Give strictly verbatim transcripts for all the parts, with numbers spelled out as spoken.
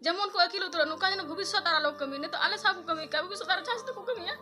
ᱡᱮᱢᱚᱱ ᱠᱚ ᱟᱹᱠᱤᱞ ᱩᱛᱟᱹᱨᱚᱜ, ᱱᱚᱝᱠᱟ ᱡᱮᱱᱚ ᱵᱷᱚᱵᱤᱥᱥᱚᱛ ᱟᱨ ᱟᱞᱚ ᱠᱟᱹᱢᱤ᱾ ᱱᱤᱛᱚᱜ ᱟᱞᱮ ᱥᱟᱶ ᱠᱚ ᱠᱟᱹᱢᱤ ᱠᱟᱱ, ᱵᱷᱚᱵᱤᱥᱥᱚᱛ ᱟᱨ ᱪᱟᱱᱥ ᱫᱚᱠᱚ ᱠᱟᱹᱢᱤᱭᱟ,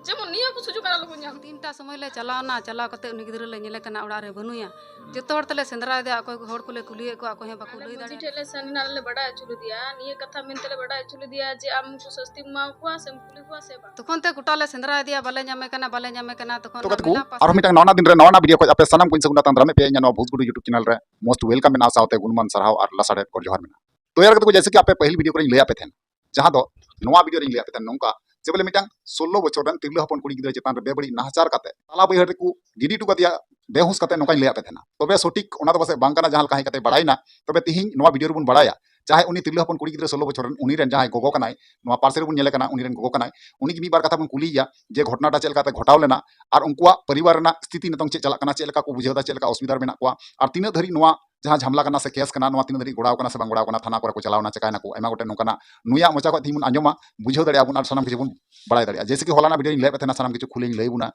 ᱡᱮᱢᱚᱱ ᱱᱤᱭᱟᱹ ᱠᱚ ᱥᱩᱡᱳᱜᱽ ᱟᱨ ᱟᱞᱚ ᱠᱚ ᱧᱟᱢ᱾ ᱛᱤᱱᱴᱟ ᱥᱚᱢᱚᱭ ᱞᱮ ᱪᱟᱞᱟᱣᱱᱟ, ᱪᱟᱞᱟᱣ ᱠᱟᱛᱮ ᱩᱱᱤ ᱜᱤᱫᱽᱨᱟᱹ ᱞᱮ ᱧᱮᱞᱮ ᱠᱟᱱᱟ ᱚᱲᱟᱜ ᱨᱮ ᱵᱟᱹᱱᱩᱭᱟ᱾ ᱡᱚᱛᱚ ᱦᱚᱲ ᱛᱮᱞᱮ ᱥᱮᱸᱫᱽᱨᱟᱭᱮᱫᱮᱭᱟ, ᱚᱠᱚᱭ ᱦᱚᱲ ᱠᱚᱞᱮ ᱠᱩᱞᱤᱭᱮᱫ ᱠᱚᱣᱟ, ᱚᱠᱚᱭ ᱦᱚᱸ ᱵᱟᱠᱚ ᱟᱞᱮ ᱞᱟᱹᱭ ᱢᱟᱹᱡᱷᱤ ᱫᱟᱲᱮᱭᱟᱜ᱾ ᱴᱷᱮᱡ ᱞᱮ ᱥᱮᱱ ᱮᱱᱟ, ᱟᱞᱮ ᱞᱮ ᱵᱟᱰᱟᱭ ᱦᱚᱪᱚ ᱞᱮᱫᱮᱭᱟ, ᱱᱤᱭᱟᱹ ᱠᱟᱛᱷᱟ ᱢᱮᱱᱛᱮ ᱞᱮ ᱵᱟᱰᱟᱭ ᱦᱚᱪᱚ ᱞᱮᱫᱮᱭᱟ ᱡᱮ ᱟᱢ ᱩᱱᱠᱩ ᱥᱟᱹᱥᱛᱤᱢ ᱮᱢᱟ ᱠᱚᱣᱟ ᱥᱮᱢ ᱠᱩᱞᱤ ᱠᱚᱣᱟ ᱥᱮ ᱵᱟᱝ? ᱛᱚᱠᱷᱚᱱ ᱛᱮ ᱜᱚᱴᱟ ᱞᱮ ᱥᱮᱸᱫᱽᱨᱟᱭᱮᱫᱮᱭᱟ, ᱵᱟᱞᱮ ᱧᱟᱢᱮ ᱠᱟᱱᱟ, ᱵᱟᱞᱮ ᱧᱟᱢᱮ ᱠᱟᱱᱟ᱾ ᱛᱚᱠᱷᱚᱱ ᱛᱚ ᱜᱟᱛᱮ ᱠᱚ, ᱢᱮᱞᱟ ᱯᱟᱥᱮ ᱟᱨᱦᱚᱸ ᱢᱤᱫᱴᱟᱝ ᱱᱟᱣᱟ ᱱᱟᱣᱟ ᱫᱤᱱ ᱨᱮ ᱱᱟᱣᱟ ᱱᱟᱣᱟ ᱵᱷᱤᱰᱤᱭᱳ ᱠᱷᱚᱡ ᱟᱯᱮ ᱥᱟᱱᱟᱢ ᱠᱚᱧ ᱥᱟᱹᱜᱩᱱ ᱫᱟᱨᱟᱢ ᱫᱟᱨᱟᱢᱮᱫ ᱯᱮᱭᱟ ᱤᱧᱟᱹᱜ ᱱᱚᱣᱟ ᱵᱷᱳᱡᱽ ᱜᱩᱰᱩ YouTube ᱪᱮᱱᱮᱞ ᱨᱮ᱾ Most welcome ᱢᱮᱱᱟᱜᱼᱟ, ᱥᱟᱶᱛᱮ ᱜᱩᱱᱢᱟᱱ ᱥᱟᱨᱦᱟᱣ ᱟᱨ ᱞᱟᱥᱟᱲᱦᱮᱫ ᱠᱚ ᱡᱚᱦᱟᱨ ᱢᱮᱱᱟᱜᱼᱟ᱾ ᱛᱚ ᱭᱟᱨ ᱜᱟᱛᱮ ᱠᱚ, ᱡᱮᱭᱥᱮ ᱠᱤ ᱟᱯᱮ ᱯᱟᱹᱦᱤᱞ ᱵᱷᱤᱰᱤᱭᱳ ᱠᱚᱨᱮᱧ ᱞᱟᱹᱭᱟᱫ ᱯᱮ ᱛᱟᱦᱮᱱ, ᱡᱟᱦᱟᱸ ᱫᱚ ᱱᱚᱣᱟ ᱵᱷᱤᱰᱤᱭᱳ ᱨᱮᱧ ᱞᱟᱹᱭᱟᱫ ᱯᱮ ᱛᱟᱦᱮᱱ ᱱᱚᱝᱠᱟ, ᱡᱮ ᱵᱚᱞᱮ ᱢᱤᱫᱴᱟᱝ ᱥᱳᱞᱞᱳ ᱵᱚᱪᱷᱚᱨ ᱨᱮᱱ ᱛᱤᱨᱞᱟᱹ ᱦᱚᱯᱚᱱ ᱠᱩᱲᱤ ᱜᱤᱫᱽᱨᱟᱹ ᱪᱮᱛᱟᱱ ᱨᱮ ᱵᱮᱵᱟᱹᱲᱤᱡ ᱱᱟᱦᱟᱪᱟᱨ ᱠᱟᱛᱮ ᱛᱟᱞᱟ ᱵᱟᱹᱭᱦᱟᱹᱲ ᱨᱮᱠᱚ ᱜᱤᱰᱤ ᱦᱚᱴᱚ ᱠᱟᱫᱮᱭᱟ ᱵᱮᱦᱩᱸᱥ ᱠᱟᱛᱮ, ᱱᱚᱝᱠᱟᱧ ᱞᱟᱹᱭᱟᱫ ᱯᱮ ᱛᱟᱦᱮᱱᱟ᱾ ᱛᱚᱵᱮ ᱥᱚᱴᱷᱤᱠ ᱚᱱᱟ ᱫᱚ ᱯᱟᱥᱮᱡ ᱵᱟᱝ ᱠᱟᱱᱟ, ᱡᱟᱦᱟᱸ ᱞᱮᱠᱟ ᱦᱮᱡ ᱠᱟᱛᱮ ᱵᱟᱲᱟᱭᱮᱱᱟ᱾ ᱛᱚᱵᱮ ᱛᱤᱦᱤᱧ ᱱᱚᱣᱟ ᱵᱷᱤᱰᱤᱭᱳ ᱨᱮᱵᱚᱱ ᱵᱟᱲᱟᱭᱟ, ᱡᱟᱦᱟᱸᱭ ᱩᱱᱤ ᱛᱤᱨᱞᱟᱹ ᱦᱚᱯᱚᱱ ᱠᱩᱲᱤ ᱜᱤᱫᱽᱨᱟᱹ ᱥᱳᱞᱞᱳ ᱵᱚᱪᱷᱚᱨ ᱨᱮᱱ, ᱩᱱᱤ ᱨᱮᱱ ᱡᱟᱦᱟᱸᱭ ᱜᱚᱜᱚ ᱠᱟᱱᱟᱭ, ᱱᱚᱣᱟ ᱯᱟᱨᱥᱮᱞ ᱨᱮᱵᱚᱱ ᱧᱮᱞᱮ ᱠᱟᱱᱟ, ᱩᱱᱤ ᱨᱮᱱ ᱜᱚᱜᱚ ᱠᱟᱱᱟᱭ, ᱩᱱᱤ ᱜᱮ ᱢᱤᱫ ᱵᱟᱨ ᱠᱟᱛᱷᱟ ᱵᱚᱱ ᱠᱩᱞᱤᱭᱮᱭᱟ ᱡᱮ ᱜᱷᱚᱴᱚᱱᱟᱴᱟ ᱪᱮᱫ ᱞᱮᱠᱟᱛᱮ ᱜᱷᱚᱴᱟᱣ ᱞᱮᱱᱟ ᱟᱨ ᱩᱱᱠᱩᱣᱟᱜ ᱯᱚᱨᱤᱵᱟᱨ ᱨᱮᱱᱟᱜ ᱥᱛᱷᱤᱛᱤ ᱱᱤᱛᱚᱝ ᱪᱮᱫ ᱪᱟᱞᱟᱜ ᱠᱟᱱᱟ, ᱪᱮᱫ ᱞᱮᱠᱟ ᱠᱚ ᱵᱩᱡᱷᱟᱹᱣ ᱮᱫᱟ, ᱪᱮᱫ ᱞᱮᱠᱟ ᱚᱥᱩᱵᱤᱫᱷᱟ ᱨᱮ ᱢᱮᱱᱟᱜ ᱠᱚᱣᱟ, ᱟᱨ ᱛᱤᱱᱟᱹᱜ ᱫᱷᱟᱹᱨᱤᱡ ᱱᱚᱣᱟ ᱡᱟᱦᱟᱸ ᱡᱷᱟᱢᱞᱟ ᱠᱟᱱᱟ ᱥᱮ ᱠᱮᱥ ᱠᱟᱱᱟ, ᱱᱚᱣᱟ ᱛᱤᱱᱟᱹᱜ ᱫᱷᱟᱹᱨᱤᱡ ᱜᱚᱲᱟᱣ ᱠᱟᱱᱟ ᱥᱮ ᱵᱟᱝ ᱜᱚᱲᱟᱣ ᱠᱟᱱᱟ, ᱛᱷᱟᱱᱟ ᱠᱚᱨᱮ ᱠᱚ ᱪᱟᱞᱟᱣᱱᱟ, ᱪᱮᱠᱟᱭᱱᱟᱠᱚ, ᱟᱭᱢᱟ ᱜᱚᱴᱮᱱ ᱱᱚᱝᱠᱟᱱᱟᱜ ᱱᱩᱭᱟᱜ ᱢᱚᱪᱟ ᱠᱷᱚᱱ ᱛᱮᱦᱮᱧ ᱵᱚᱱ ᱟᱸᱡᱚᱢᱟ, ᱵᱩᱡᱷᱟᱹᱣ ᱫᱟᱲᱮᱭᱟᱜᱼᱟ ᱵᱚᱱ ᱟᱨ ᱥᱟᱱᱟᱢ ᱠᱤᱪᱷᱩ ᱵᱚᱱ ᱵᱟᱲᱟᱭ ᱫᱟᱲᱮᱭᱟᱜᱼᱟ᱾ ᱡᱮᱭᱥᱮ ᱠᱤ ᱦᱚᱞᱟᱱᱟᱜ ᱵᱷᱤᱰᱤᱭᱳ ᱨᱤᱧ ᱞᱟᱹᱭᱟᱫ ᱯᱮ ᱛᱟᱦᱮᱱᱟ, ᱥᱟᱱᱟᱢ ᱠᱤᱪᱷᱩ ᱠᱷᱩᱞᱟᱹᱧ ᱞᱟᱹᱭ ᱵᱚᱱᱟ᱾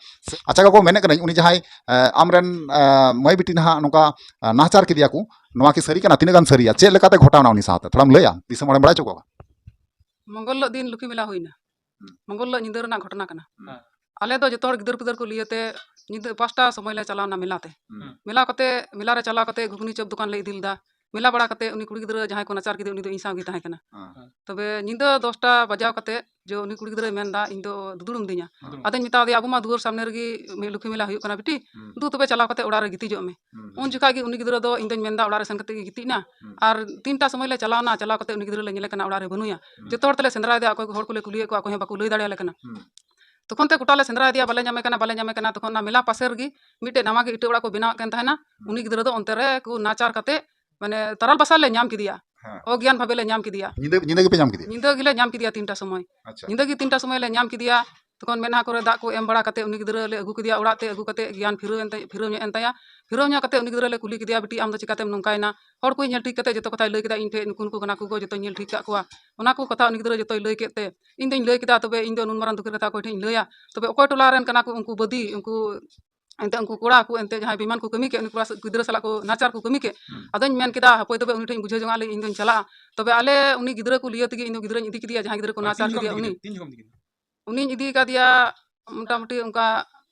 ᱟᱪᱪᱷᱟ ᱜᱚᱜᱚ, ᱢᱮᱱᱮᱫ ᱠᱟᱹᱱᱟᱹᱧ, ᱩᱱᱤ ᱡᱟᱦᱟᱸᱭ, ᱟᱸ, ᱟᱢᱨᱮᱱ, ᱟᱸ, ᱢᱟᱹᱭ ᱵᱤᱴᱤ ᱱᱟᱦᱟᱜ ᱱᱚᱝᱠᱟ, ᱟᱸ, ᱱᱟᱦᱟᱪᱟᱨ ᱠᱮᱫᱮᱭᱟ ᱠᱚ, ᱱᱚᱣᱟ ᱠᱤ ᱥᱟᱹᱨᱤ ᱠᱟᱱᱟ? ᱛᱤᱱᱟᱹᱜ ᱜᱟᱱ ᱥᱟᱹᱨᱤᱭᱟ? ᱪᱮᱫ ᱞᱮᱠᱟᱛᱮ ᱜᱷᱚᱴᱟᱣᱱᱟ ᱩᱱᱤ ᱥᱟᱶᱛᱮ? ᱛᱷᱚᱲᱟᱢ ᱞᱟᱹᱭᱟ, ᱫᱤᱥᱚᱢ ᱦᱚᱲᱮᱢ ᱵᱟᱲᱟᱭ ᱦᱚᱪᱚ ᱠᱚᱣᱟ᱾ ᱢᱚᱝᱜᱚᱞ ᱦᱤᱞᱳᱜ ᱫᱤᱱ ᱞᱚᱠᱠᱷᱤ ᱢᱮᱞᱟ ᱦᱩᱭᱱᱟ᱾ ᱦᱩᱸ᱾ ᱢᱚᱝᱜᱚᱞ ᱦᱤᱞᱳᱜ ᱧᱤᱫᱟᱹ ᱨᱮᱱᱟᱜ ᱜᱷᱚᱴᱚᱱᱟ ᱠᱟᱱᱟ᱾ ᱦᱮᱸ᱾ ᱟᱞᱮ ᱫᱚ ᱡᱚᱛᱚ ᱦᱚᱲ ᱜᱤᱫᱟᱹᱨ ᱯᱤᱫᱟᱹᱨ ᱠᱚ ᱞᱟᱹᱭ ᱟᱛᱮ ᱧᱤᱫᱟᱹ ᱯᱟᱸᱪᱴᱟ ᱥᱚᱢᱚᱭ ᱞᱮ ᱪᱟᱞᱟᱣ ᱮᱱᱟ ᱢᱮᱞᱟ ᱛᱮ᱾ ᱦᱩᱸ᱾ ᱢᱮᱞᱟ ᱠᱟᱛᱮ, ᱢᱮᱞᱟ ᱨᱮ ᱪᱟᱞᱟᱣ ᱠᱟᱛᱮ ᱜᱷᱩᱜᱽᱱᱤ ᱪᱚᱯ ᱫᱚᱠᱟᱱ ᱞᱮ ᱤᱫᱤ ᱞᱮᱫᱟ᱾ ᱢᱮᱞᱟ ᱵᱟᱲᱟ ᱠᱟᱛᱮ ᱩᱱᱤ ᱠᱩᱲᱤ ᱜᱤᱫᱽᱨᱟᱹ ᱡᱟᱦᱟᱸᱭ ᱠᱚ ᱱᱟᱪᱟᱨ ᱠᱮᱫᱮ, ᱩᱱᱤ ᱫᱚ ᱤᱧ ᱥᱟᱶ ᱜᱮ ᱛᱟᱦᱮᱸ ᱠᱟᱱᱟ᱾ ᱦᱮᱸ᱾ ᱛᱚᱵᱮ ᱧᱤᱫᱟᱹ ᱫᱚᱥᱴᱟ ᱵᱟᱡᱟᱣ ᱠᱟᱛᱮ ᱡᱮ ᱩᱱᱤ ᱠᱩᱲᱤ ᱜᱤᱫᱽᱨᱟᱹᱭ ᱢᱮᱱᱫᱟ, "ᱤᱧ ᱫᱚ ᱫᱩᱫᱩᱲ ᱢᱤᱫᱟᱹᱧᱟ᱾" ᱦᱩᱸ᱾ ᱟᱫᱚᱧ ᱢᱮᱛᱟ ᱫᱮᱭᱟ, "ᱟᱵᱚ ᱢᱟ ᱫᱩᱣᱟᱹᱨ ᱥᱟᱢᱱᱮ ᱨᱮᱜᱮ ᱢᱤᱫ ᱞᱚᱠᱠᱷᱤ ᱢᱮᱞᱟ ᱦᱩᱭᱩᱜ ᱠᱟᱱᱟ ᱵᱤᱴᱤ, ᱦᱩᱸ᱾ ᱫᱩ ᱛᱚᱵᱮ ᱪᱟᱞᱟᱣ ᱠᱟᱛᱮ ᱚᱲᱟᱜ ᱨᱮ ᱜᱤᱛᱤᱡᱚᱜ ᱢᱮ᱾" ᱦᱩᱸ᱾ ᱩᱱ ᱡᱚᱠᱷᱟᱡ ᱜᱮ ᱩᱱᱤ ᱜᱤᱫᱽᱨᱟᱹ ᱫᱚ, ᱤᱧ ᱫᱚᱧ ᱢᱮᱱᱫᱟ, ᱚᱲᱟᱜ ᱨᱮ ᱥᱮᱱ ᱠᱟᱛᱮ ᱜᱮ ᱜᱤᱛᱤᱡ ᱱᱟ᱾ ᱦᱩᱸ᱾ ᱟᱨ ᱛᱤᱱᱴᱟ ᱥᱚᱢᱚᱭ ᱞᱮ ᱪᱟᱞᱟᱣ ᱱᱟ, ᱪᱟᱞᱟᱣ ᱠᱟᱛᱮ ᱩᱱᱤ ᱜᱤᱫᱽᱨᱟᱹ ᱞᱮ ᱧᱮᱞᱮ ᱠᱟᱱᱟ ᱚᱲᱟᱜ ᱨᱮ ᱵᱟᱹᱱᱩᱭᱟ᱾ ᱦᱩᱸ᱾ ᱡᱚᱛᱚ ᱦᱚᱲ ᱛᱮᱞᱮ ᱥᱮᱸᱫᱽᱨᱟᱭᱮᱫᱟ, ᱚᱠᱚᱭ ᱠᱚ ᱦᱚᱲ ᱠᱚᱞᱮ ᱠᱩᱞᱤᱭᱮᱫ ᱠᱚᱣᱟ, ᱚᱠᱚᱭ ᱦᱚᱸ ᱵᱟᱠᱚ ᱞᱟᱹᱭ ᱫᱟᱲᱮᱭᱟᱞᱮ ᱠᱟᱱᱟ᱾ ᱦᱩᱸ᱾ ᱛᱚᱠᱷᱚᱱ ᱛᱮ ᱜᱚᱴᱟ ᱞᱮ ᱥᱮᱸᱫᱽᱨᱟᱭᱮᱫᱮᱭᱟ, ᱵᱟᱞᱮ ᱧᱟᱢᱮ ᱠᱟᱱᱟ, ᱵᱟᱞᱮ ᱧᱟᱢᱮ ᱠᱟᱱᱟ᱾ ᱛᱚᱠᱷᱚᱱ ᱚᱱᱟ ᱢᱮᱞᱟ ᱯᱟᱥᱮ ᱨᱮᱜᱮ ᱢᱤᱫᱴᱮᱡ ᱱᱟᱣᱟ ᱜᱮ ᱤᱴᱟᱹ ᱚᱲᱟᱜ ᱠᱚ ᱵᱮᱱᱟᱣᱮᱫ ᱠᱟᱱ ᱛᱟᱦᱮᱱᱟ᱾ ᱦᱩᱸ᱾ ᱩᱱᱤ ᱜᱤᱫᱽᱨᱟᱹ ᱫᱚ ᱚᱱᱛᱮ ᱨᱮ ᱠᱚ ᱱᱟᱪᱟᱨ ᱠᱟᱛᱮ, ᱢᱟᱱᱮ, ᱛᱟᱨᱟᱞ ᱵᱟᱥᱟ ᱞᱮ ᱧᱟᱢ ᱠᱮᱫᱮᱭᱟ᱾ ᱦᱮᱸ᱾ ᱚᱜᱽᱭᱟᱱ ᱵᱷᱟᱵᱮ ᱞᱮ ᱧᱟᱢ ᱠᱮᱫᱮᱭᱟ᱾ ᱧᱤᱫᱟᱹ, ᱧᱤᱫᱟᱹ ᱜᱮᱯᱮ ᱧᱟᱢ ᱠᱮᱫᱮᱭᱟ? ᱧᱤᱫᱟᱹ ᱜᱮᱞᱮ ᱧᱟᱢ ᱠᱮᱫᱮᱭᱟ, ᱛᱤᱱᱴᱟ ᱥᱚᱢᱚᱭ᱾ ᱟᱪᱪᱷᱟ᱾ ᱧᱤᱫᱟᱹ ᱜᱮ ᱛᱤᱱᱴᱟ ᱥᱚᱢᱚᱭ ᱞᱮ ᱧᱟᱢ ᱠᱮᱫᱮᱭᱟ᱾ ᱛᱚᱠᱷᱚᱱ ᱢᱮᱫᱦᱟ ᱠᱚᱨᱮ ᱫᱟᱜ ᱠᱚ ᱮᱢ ᱵᱟᱲᱟ ᱠᱟᱛᱮ ᱩᱱᱤ ᱜᱤᱫᱽᱨᱟᱹ ᱞᱮ ᱟᱹᱜᱩ ᱠᱮᱫᱮᱭᱟ ᱚᱲᱟᱜ ᱛᱮ, ᱟᱹᱜᱩ ᱠᱟᱛᱮ ᱜᱮᱭᱟᱱ ᱯᱷᱤᱨᱟᱹᱣ ᱮᱱ ᱛᱟᱭ-, ᱯᱷᱤᱨᱟᱹᱣ ᱧᱚᱜ ᱮᱱ ᱛᱟᱭᱟ᱾ ᱯᱷᱤᱨᱟᱹᱣ ᱧᱚᱜ ᱠᱟᱛᱮ ᱩᱱᱤ ᱜᱤᱫᱽᱨᱟᱹ ᱞᱮ ᱠᱩᱞᱤ ᱠᱮᱫᱮᱭᱟ, "ᱵᱤᱴᱤ, ᱟᱢ ᱫᱚ ᱪᱤᱠᱟᱛᱮᱢ ᱱᱚᱝᱠᱟᱭᱮᱱᱟ?" ᱦᱚᱲ ᱠᱚᱭ ᱧᱮᱞ ᱴᱷᱤᱠ ᱠᱟᱛᱮ ᱡᱚᱛᱚ ᱠᱟᱛᱷᱟᱭ ᱞᱟᱹᱭ ᱠᱮᱫᱟ, "ᱤᱧ ᱴᱷᱮᱡ ᱱᱩᱠᱩ ᱱᱩᱠᱩ ᱠᱟᱱᱟ ᱠᱚ ᱜᱚ, ᱡᱚᱛᱚᱧ ᱧᱮᱞ ᱴᱷᱤᱠ ᱠᱟᱜ ᱠᱚᱣᱟ᱾" ᱚᱱᱟ ᱠᱚ ᱠᱟᱛᱷᱟ ᱩᱱᱤ ᱜᱤᱫᱽᱨᱟᱹ ᱡᱚᱛᱚᱭ ᱞᱟᱹᱭ ᱠᱮᱫ ᱛᱮ, ᱤᱧ ᱫᱚᱧ ᱞᱟᱹᱭ ᱠᱮᱫᱟ, "ᱛᱚᱵᱮ ᱤᱧ ᱫᱚ ᱱᱩᱱ ᱢᱟᱨᱟᱝ ᱫᱩᱠ ᱨᱮ ᱠᱟᱛᱷᱟ ᱚᱠᱚᱭ ᱴᱷᱮᱡ ᱤᱧ ᱞᱟᱹᱭᱟ?" ᱛᱚᱵᱮ ᱚᱠᱚᱭ ᱴᱚᱞᱟ ᱨᱮᱱ ᱠᱟᱱᱟ ᱠᱚ ᱩᱱᱠᱩ ᱵᱟᱹᱫᱤ, ᱩᱱᱠᱩ ᱮᱱᱛᱮ ᱩᱱᱠᱩ ᱠᱚᱲᱟ ᱠᱚ ᱮᱱᱛᱮ ᱡᱟᱦᱟᱸᱭ ᱵᱮᱢᱟᱱ ᱠᱚ ᱠᱟᱹᱢᱤ ᱠᱮᱫ, ᱩᱱᱤ ᱠᱚᱲᱟ ᱥᱟ-, ᱜᱤᱫᱽᱨᱟᱹ ᱥᱟᱞᱟᱜ ᱠᱚ ᱱᱟᱦᱟᱪᱟᱨ ᱠᱚ ᱠᱟᱹᱢᱤ ᱠᱮᱫ᱾ ᱦᱩᱸ᱾ ᱟᱫᱚᱧ ᱢᱮᱱ ᱠᱮᱫᱟ, ᱦᱟᱯᱳᱭ ᱛᱚᱵᱮ ᱩᱱᱤ ᱴᱷᱮᱱ ᱤᱧ ᱵᱩᱡᱷᱟᱹᱣ ᱡᱚᱝᱟ, ᱟᱞᱮ ᱤᱧ ᱫᱚᱧ ᱪᱟᱞᱟᱜᱼᱟ᱾ ᱛᱚᱵᱮ ᱟᱞᱮ ᱩᱱᱤ ᱜᱤᱫᱽᱨᱟᱹ ᱠᱚ ᱞᱤᱭᱟᱹ ᱛᱮᱜᱮ ᱤᱧ ᱫᱚ ᱜᱤᱫᱽᱨᱟᱹᱧ ᱤᱫᱤ ᱠᱮᱫᱮᱭᱟ, ᱡᱟᱦᱟᱸᱭ ᱜᱤᱫᱽᱨᱟᱹ ᱠᱚ ᱢᱟᱱᱮ ᱱᱟᱦᱟᱪᱟᱨ ᱛᱤᱱ ᱡᱚᱠᱷᱚᱱ ᱠᱮᱫᱮᱭᱟ ᱤᱫᱤ ᱩᱱᱤ᱾ ᱠᱮᱫᱮᱭᱟ? ᱩᱱᱤᱧ ᱤᱫᱤ ᱠᱟᱫᱮᱭᱟ ᱢᱚᱴᱟᱢᱩᱴᱤ ᱚᱱᱠᱟ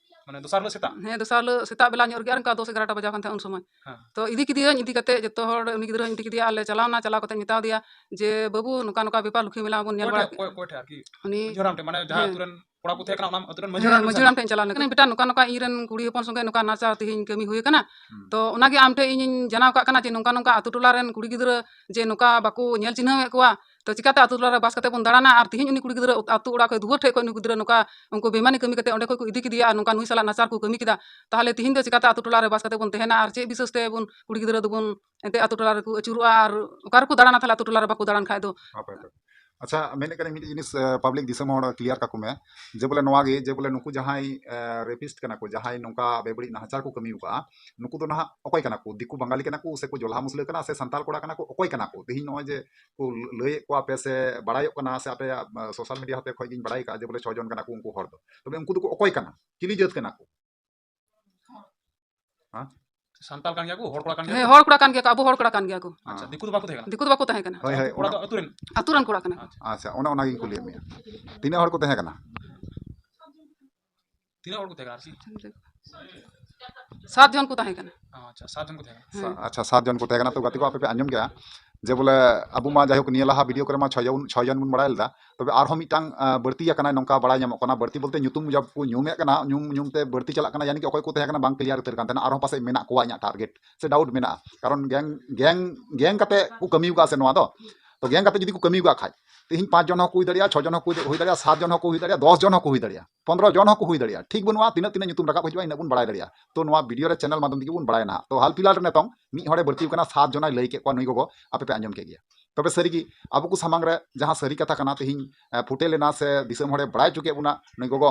ᱢᱟᱱᱮ ᱫᱚᱥᱟᱨ ᱦᱤᱞᱳᱜ ᱥᱮᱛᱟᱜ? ᱦᱮᱸ, ᱫᱚᱥᱟᱨ ᱦᱤᱞᱳᱜ ᱥᱮᱛᱟᱜ ᱵᱮᱞᱟ ᱧᱚᱜ ᱨᱮᱜᱮ, ᱟᱨ ᱚᱱᱠᱟ ᱫᱚᱥ ᱮᱜᱟᱨᱚᱴᱟ ᱵᱟᱡᱟᱣ ᱠᱟᱱ ᱛᱟᱦᱮᱸᱫ ᱩᱱ ᱥᱚᱢᱚᱭ᱾ ᱦᱮᱸ᱾ ᱛᱚ ᱤᱫᱤ ᱠᱮᱫᱮᱭᱟᱹᱧ, ᱤᱫᱤ ᱠᱟᱛᱮ ᱡᱚᱛᱚ ᱦᱚᱲ ᱩᱱᱤ ᱜᱤᱫᱽᱨᱟᱹᱧ ᱤᱫᱤ ᱠᱮᱫᱮᱭᱟ, ᱟᱨ ᱞᱮ ᱪᱟᱞᱟᱣ ᱮᱱᱟ, ᱪᱟᱞᱟᱣ ᱠᱟᱛᱮ ᱢᱮᱛᱟ ᱫᱮᱭᱟ ᱡᱮ, "ᱵᱟᱹᱵᱩ, ᱱᱚᱝᱠᱟ ᱱᱚᱝᱠᱟ ᱵᱮᱯᱟᱨ, ᱞᱚᱠᱠᱷᱤ ᱢᱮᱞᱟ ᱵᱚᱱ ᱧᱮᱞ ᱚᱠᱚᱭ ᱵᱟᱲᱟ ᱴᱷᱮᱡ, ᱠᱮᱫ-" ᱚᱠᱚᱭ, ᱚᱠᱚᱭ ᱴᱷᱮᱡ ᱟᱨᱠᱤ? ᱩᱱᱤ ᱢᱟᱹᱡᱷᱤ ᱦᱟᱲᱟᱢ ᱴᱷᱮᱡ, ᱢᱟᱱᱮ ᱡᱟᱦᱟᱸ ᱦᱮᱸ᱾ ᱟᱹᱛᱩ ᱨᱮᱱ ᱠᱚᱲᱟ ᱠᱚ ᱛᱟᱦᱮᱸ ᱠᱟᱱᱟ, ᱚᱱᱟ ᱟᱹᱛᱩ ᱨᱮᱱ ᱢᱟᱹᱡᱷᱤ ᱦᱮᱸ, ᱦᱟᱲᱟᱢ ᱴᱷᱮᱱ ᱢᱟᱹᱡᱷᱤ ᱪᱟᱞᱟᱣ ᱦᱟᱲᱟᱢ ᱞᱮᱱᱟ? ᱴᱷᱮᱱ ᱪᱟᱞᱟᱣ ᱞᱮᱱᱟ᱾ ᱢᱮᱛᱟᱭ ᱠᱟᱱᱟ, "ᱵᱮᱴᱟ, ᱱᱚᱝᱠᱟ ᱱᱚᱝᱠᱟ ᱤᱧ ᱨᱮᱱ ᱠᱩᱲᱤ ᱦᱚᱯᱚᱱ ᱥᱚᱸᱜᱮ ᱱᱚᱝᱠᱟ ᱱᱟᱦᱟᱪᱟᱨ ᱛᱮᱦᱮᱧ ᱠᱟᱹᱢᱤ ᱦᱩᱭ ᱟᱠᱟᱱᱟ᱾ ᱦᱩᱸ᱾ ᱛᱚ ᱚᱱᱟᱜᱮ ᱟᱢ ᱴᱷᱮᱡ ᱤᱧᱤᱧ ᱡᱟᱱᱟᱣ ᱠᱟᱜ ᱠᱟᱱᱟ ᱡᱮ ᱱᱚᱝᱠᱟ ᱱᱚᱝᱠᱟ ᱟᱹᱛᱩ ᱴᱚᱞᱟ ᱨᱮᱱ ᱠᱩᱲᱤ ᱜᱤᱫᱽᱨᱟᱹ ᱡᱮ ᱱᱚᱝᱠᱟ ᱵᱟᱠᱚ ᱧᱮᱞ ᱪᱤᱱᱦᱟᱹᱣᱮᱫ ᱠᱚᱣᱟ, ᱛᱚ ᱪᱤᱠᱟᱛᱮ ᱟᱹᱛᱩ ᱴᱚᱞᱟ ᱨᱮ ᱵᱟᱥ ᱠᱟᱛᱮ ᱵᱚᱱ ᱫᱟᱬᱟᱱᱟ? ᱟᱨ ᱛᱤᱦᱤᱧ ᱩᱱᱤ ᱠᱩᱲᱤ ᱜᱤᱫᱽᱨᱟᱹ ᱟᱹᱛᱩ ᱚᱲᱟᱜ ᱠᱷᱚᱡ, ᱫᱩᱣᱟᱹᱨ ᱴᱷᱮᱡ ᱠᱷᱚᱡ ᱩᱱᱤ ᱜᱤᱫᱽᱨᱟᱹ ᱱᱚᱝᱠᱟ ᱩᱱᱠᱩ ᱵᱮᱢᱟᱱᱤ ᱠᱟᱹᱢᱤ ᱠᱟᱛᱮ ᱚᱸᱰᱮ ᱠᱷᱚᱡ ᱠᱚ ᱤᱫᱤ ᱠᱮᱫᱮᱭᱟ ᱟᱨ ᱱᱚᱝᱠᱟ ᱱᱩᱭ ᱥᱟᱞᱟᱜ ᱱᱟᱦᱟᱪᱟᱨ ᱠᱚ ᱠᱟᱹᱢᱤ ᱠᱮᱫᱟ, ᱛᱟᱦᱞᱮ ᱛᱤᱦᱤᱧ ᱫᱚ ᱪᱤᱠᱟᱛᱮ ᱟᱹᱛᱩ ᱴᱚᱞᱟ ᱨᱮ ᱵᱟᱥ ᱠᱟᱛᱮ ᱵᱚᱱ ᱛᱟᱦᱮᱱᱟ? ᱟᱨ ᱪᱮᱫ ᱵᱤᱥᱮᱥ ᱛᱮ ᱵᱚᱱ ᱠᱩᱲᱤ ᱜᱤᱫᱽᱨᱟᱹ ᱫᱚᱵᱚᱱ ᱮᱱᱛᱮ ᱟᱹᱛᱩ ᱴᱚᱞᱟ ᱨᱮᱠᱚ ᱟᱹᱪᱩᱨᱚᱜᱼᱟ ᱟᱨ ᱚᱠᱟ ᱨᱮᱠᱚ ᱫᱟᱬᱟᱱᱟ ᱛᱟᱦᱞᱮ ᱟᱹᱛᱩ ᱴᱚᱞᱟ ᱨᱮ ᱵᱟᱠᱚ ᱫᱟᱬᱟᱱ ᱠᱷᱟᱡ ᱫᱚ? ᱦᱟᱯᱮ, ᱦᱟᱯᱮ᱾ ᱟᱪᱪᱷᱟ, ᱢᱮᱱᱮᱫ ᱠᱟᱹᱱᱟᱹᱧ ᱢᱤᱫᱴᱤᱡ ᱡᱤᱱᱤᱥ, ᱮ, ᱯᱟᱵᱽᱞᱤᱠ ᱫᱤᱥᱚᱢ ᱦᱚᱲ ᱠᱞᱤᱭᱟᱨ ᱠᱟᱠᱚ ᱢᱮ, ᱡᱮ ᱵᱚᱞᱮ ᱱᱚᱣᱟ ᱜᱮ, ᱡᱮ ᱵᱚᱞᱮ ᱱᱩᱠᱩ ᱡᱟᱦᱟᱸᱭ, ᱮ, ᱨᱮᱯᱤᱥᱴ ᱠᱟᱱᱟ ᱠᱚ, ᱡᱟᱦᱟᱸᱭ ᱱᱚᱝᱠᱟ ᱵᱮᱵᱟᱹᱲᱤᱡ ᱱᱟᱦᱟᱪᱟᱨ ᱠᱚ ᱠᱟᱹᱢᱤ ᱟᱠᱟᱫᱼᱟ, ᱱᱩᱠᱩ ᱫᱚ ᱱᱟᱦᱟᱜ ᱚᱠᱚᱭ ᱠᱟᱱᱟ ᱠᱚ? ᱫᱤᱠᱩ ᱵᱟᱝᱜᱟᱞᱤ ᱠᱟᱱᱟ ᱠᱚ ᱥᱮ ᱠᱚ ᱡᱚᱞᱦᱟ ᱢᱩᱥᱞᱟᱹ ᱠᱟᱱᱟ ᱥᱮ ᱥᱟᱱᱛᱟᱲ ᱠᱚᱲᱟ ᱠᱟᱱᱟ ᱠᱚ? ᱚᱠᱚᱭ ᱠᱟᱱᱟ ᱠᱚ? ᱛᱮᱦᱮᱧ ᱱᱚᱜᱼᱚᱭ ᱡᱮ ᱠᱚ ᱞᱟᱹᱭᱮᱫ ᱠᱚᱣᱟ ᱯᱮ ᱥᱮ ᱵᱟᱲᱟᱭᱚᱜ ᱠᱟᱱᱟ ᱥᱮ ᱟᱯᱮᱭᱟᱜ, ᱮ, ᱥᱳᱥᱟᱞ ᱢᱤᱰᱤᱭᱟ ᱦᱚᱛᱮ ᱠᱷᱚᱡ ᱜᱤᱧ ᱵᱟᱲᱟᱭ ᱠᱟᱜᱼᱟ ᱡᱮ ᱵᱚᱞᱮ ᱪᱷᱚ ᱡᱚᱱ ᱠᱟᱱᱟ ᱠᱚ ᱩᱱᱠᱩ ᱦᱚᱲ ᱫᱚ, ᱛᱚᱵᱮ ᱩᱱᱠᱩ ᱫᱚᱠᱚ ᱚᱠᱚᱭ ᱠᱟᱱᱟ? ᱪᱤᱞᱤ ᱡᱟᱹᱛ ᱠᱟᱱᱟ ᱠᱚ? ᱦᱮᱸ? ᱥᱟᱱᱛᱟᱲ ᱠᱟᱱ ᱜᱮᱭᱟ ᱠᱚ, ᱦᱚᱲ ᱠᱚᱲᱟ ᱠᱟᱱ ᱜᱮᱭᱟ ᱦᱮᱸ, ᱠᱚ? ᱦᱚᱲ ᱠᱚᱲᱟ ᱠᱟᱱ ᱜᱮᱭᱟ ᱠᱚ, ᱟᱵᱚ ᱦᱚᱲ ᱠᱚᱲᱟ ᱠᱟᱱ ᱜᱮᱭᱟ ᱠᱚ᱾ ᱟᱪᱪᱷᱟ, ᱫᱤᱠᱩ ᱫᱚ ᱵᱟᱠᱚ ᱛᱟᱦᱮᱸ ᱠᱟᱱᱟ? ᱫᱤᱠᱩ ᱫᱚ ᱵᱟᱠᱚ ᱛᱟᱦᱮᱸ ᱠᱟᱱᱟ᱾ ᱦᱳᱭ, ᱦᱳᱭ, ᱠᱚᱲᱟ ᱚᱱᱟ ᱫᱚ ᱟᱹᱛᱩ ᱨᱮᱱ? ᱟᱹᱛᱩ ᱨᱮᱱ ᱠᱚᱲᱟ ᱠᱟᱱᱟ ᱠᱚ᱾ ᱟᱪᱪᱷᱟ᱾ ᱟᱪᱪᱷᱟ, ᱚᱱᱮ ᱚᱱᱟᱜᱤᱧ ᱠᱩᱞᱤᱭᱮᱫ ᱢᱮᱭᱟ, ᱛᱤᱱᱟᱹᱜ ᱦᱚᱲ ᱠᱚ ᱛᱟᱦᱮᱸ ᱠᱟᱱᱟ? ᱛᱤᱱᱟᱹᱜ ᱦᱚᱲ ᱠᱚ ᱛᱟᱦᱮᱸ ᱠᱟᱱᱟ ᱟᱨᱠᱤ? ᱥᱟᱛ ᱡᱚᱱ ᱠᱚ ᱛᱟᱦᱮᱸ ᱠᱟᱱᱟ᱾ ᱟᱪᱪᱷᱟ, ᱥᱟᱛ ᱡᱚᱱ ᱠᱚ ᱛᱟᱦᱮᱸ ᱠᱟᱱᱟ᱾ ᱦᱮᱸ᱾ ᱥᱟ-, ᱟᱪᱪᱷᱟ, ᱥᱟᱛ ᱡᱚᱱ ᱠᱚ ᱛᱟᱦᱮᱸ ᱠᱟᱱᱟ᱾ ᱛᱚ ᱜᱟᱛᱮ ᱠᱚ, ᱟᱯᱮ ᱯᱮ ᱟᱸᱡᱚᱢ ᱠᱮᱜᱼᱟ ᱡᱮ ᱵᱚᱞᱮ ᱟᱵᱚ ᱢᱟ ᱡᱟᱭᱦᱳᱠ ᱱᱤᱭᱟᱹ ᱞᱟᱦᱟ ᱵᱷᱤᱰᱤᱭᱳ ᱠᱚᱨᱮ ᱢᱟ ᱪᱷᱚᱭ ᱡᱚᱱ, ᱪᱷᱚᱭ ᱡᱚᱱ ᱵᱚᱱ ᱵᱟᱲᱟᱭ ᱞᱮᱫᱟ, ᱛᱚᱵᱮ ᱟᱨᱦᱚᱸ ᱢᱤᱫᱴᱟᱝ, ᱟ, ᱵᱟᱹᱲᱛᱤ ᱟᱠᱟᱱᱟᱭ, ᱱᱚᱝᱠᱟ ᱵᱟᱲᱟᱭ ᱧᱟᱢᱚᱜ ᱠᱟᱱᱟ᱾ ᱵᱟᱹᱲᱛᱤ ᱵᱚᱞᱛᱮ ᱧᱩᱛᱩᱢ ᱡᱚᱵ ᱠᱚ ᱧᱩᱢᱮᱫ ᱠᱟᱱᱟ, ᱧᱩᱢ, ᱧᱩᱢ ᱛᱮ ᱵᱟᱹᱲᱛᱤ ᱪᱟᱞᱟᱜ ᱠᱟᱱᱟ, ᱭᱟᱱᱤ ᱠᱤ ᱚᱠᱚᱭ ᱠᱚ ᱛᱟᱦᱮᱸ ᱠᱟᱱᱟ ᱵᱟᱝ ᱠᱞᱤᱭᱟᱨ ᱩᱛᱟᱹᱨ ᱠᱟᱱ ᱛᱟᱦᱮᱱᱟ, ᱟᱨᱦᱚᱸ ᱯᱟᱥᱮᱡ ᱢᱮᱱᱟᱜ ᱠᱚᱣᱟ ᱤᱧᱟᱹᱜ ᱴᱟᱨᱜᱮᱴ ᱥᱮ ᱰᱟᱣᱩᱴ ᱢᱮᱱᱟᱜᱼᱟ, ᱠᱟᱨᱚᱱ ᱜᱮᱝ, ᱜᱮᱝ, ᱜᱮᱝ ᱠᱟᱛᱮ ᱠᱚ ᱠᱟᱹᱢᱤ ᱟᱠᱟᱫᱼᱟ ᱥᱮ ᱱᱚᱣᱟ ᱫᱚ? ᱛᱚ ᱜᱮᱝ ᱠᱟᱛᱮ ᱡᱩᱫᱤ ᱠᱚ ᱠᱟᱹᱢᱤ ᱟᱠᱟᱫ ᱠᱷᱟᱡ, ᱛᱮᱦᱮᱧ ᱯᱟᱸᱪ ᱡᱚᱱ ᱦᱚᱸᱠᱚ ᱦᱩᱭ ᱫᱟᱲᱮᱭᱟᱜᱼᱟ, ᱪᱷᱚ ᱡᱚᱱ ᱦᱚᱸᱠᱚ ᱦᱩᱭ ᱫᱟᱲᱮᱭᱟᱜᱼᱟ, ᱥᱟᱛ ᱡᱚᱱ ᱦᱚᱸᱠᱚ ᱦᱩᱭ ᱫᱟᱲᱮᱭᱟᱜᱼᱟ, ᱫᱚᱥ ᱡᱚᱱ ᱦᱚᱸᱠᱚ ᱦᱩᱭ ᱫᱟᱲᱮᱭᱟᱜᱼᱟ, ᱴᱷᱤᱠ ᱵᱟᱹᱱᱩᱜᱼᱟ, ᱛᱤᱱᱟᱹᱜ ᱛᱤᱱᱟᱹᱜ ᱧᱩᱛᱩᱢ ᱨᱟᱠᱟᱵ ᱦᱤᱡᱩᱜᱼᱟ, ᱤᱱᱟᱹᱜ ᱵᱚᱱ ᱵᱟᱲᱟᱭ ᱫᱟᱲᱮᱭᱟᱜᱼᱟ᱾ ᱛᱚ ᱱᱚᱣᱟ ᱵᱷᱤᱰᱤᱭᱳ ᱨᱮ ᱪᱮᱱᱮᱞ ᱢᱟᱫᱽᱫᱷᱚᱢ ᱛᱮᱜᱮ ᱵᱚᱱ ᱵᱟᱲᱟᱭᱟ ᱱᱟᱦᱟᱜ᱾ ᱛᱚ ᱦᱟᱞ ᱯᱷᱤᱞᱦᱟᱞ ᱨᱮ ᱱᱤᱛᱚᱝ ᱢᱤᱫ ᱦᱚᱲᱮ ᱵᱟᱹᱲᱛᱤ ᱟᱠᱟᱱᱟ, ᱥᱟᱛ ᱡᱚᱱᱟᱭ ᱞᱟᱹᱭ ᱠᱮᱫ ᱠᱚᱣᱟ ᱱᱩᱭ ᱜᱚᱜᱚ, ᱟᱯᱮ ᱯᱮ ᱟᱸᱡᱚᱢ ᱠᱮᱫ ᱜᱮᱭᱟ᱾ ᱛᱚᱵᱮ ᱥᱟᱹᱨᱤᱜᱮ ᱟᱵᱚ ᱠᱚ ᱥᱟᱢᱟᱝ ᱨᱮ ᱡᱟᱦᱟᱸ ᱥᱟᱹᱨᱤ ᱠᱟᱛᱷᱟ ᱠᱟᱱᱟ, ᱛᱮᱦᱮᱧ, ᱮ, ᱯᱷᱩᱴᱮ ᱞᱮᱱᱟ ᱥᱮ ᱫᱤᱥᱚᱢ ᱦᱚᱲᱮ ᱵᱟᱲᱟᱭ ᱦᱚᱪᱚ ᱠᱮᱫ ᱵᱚᱱᱟ ᱱᱩᱭ ᱜᱚᱜᱚ,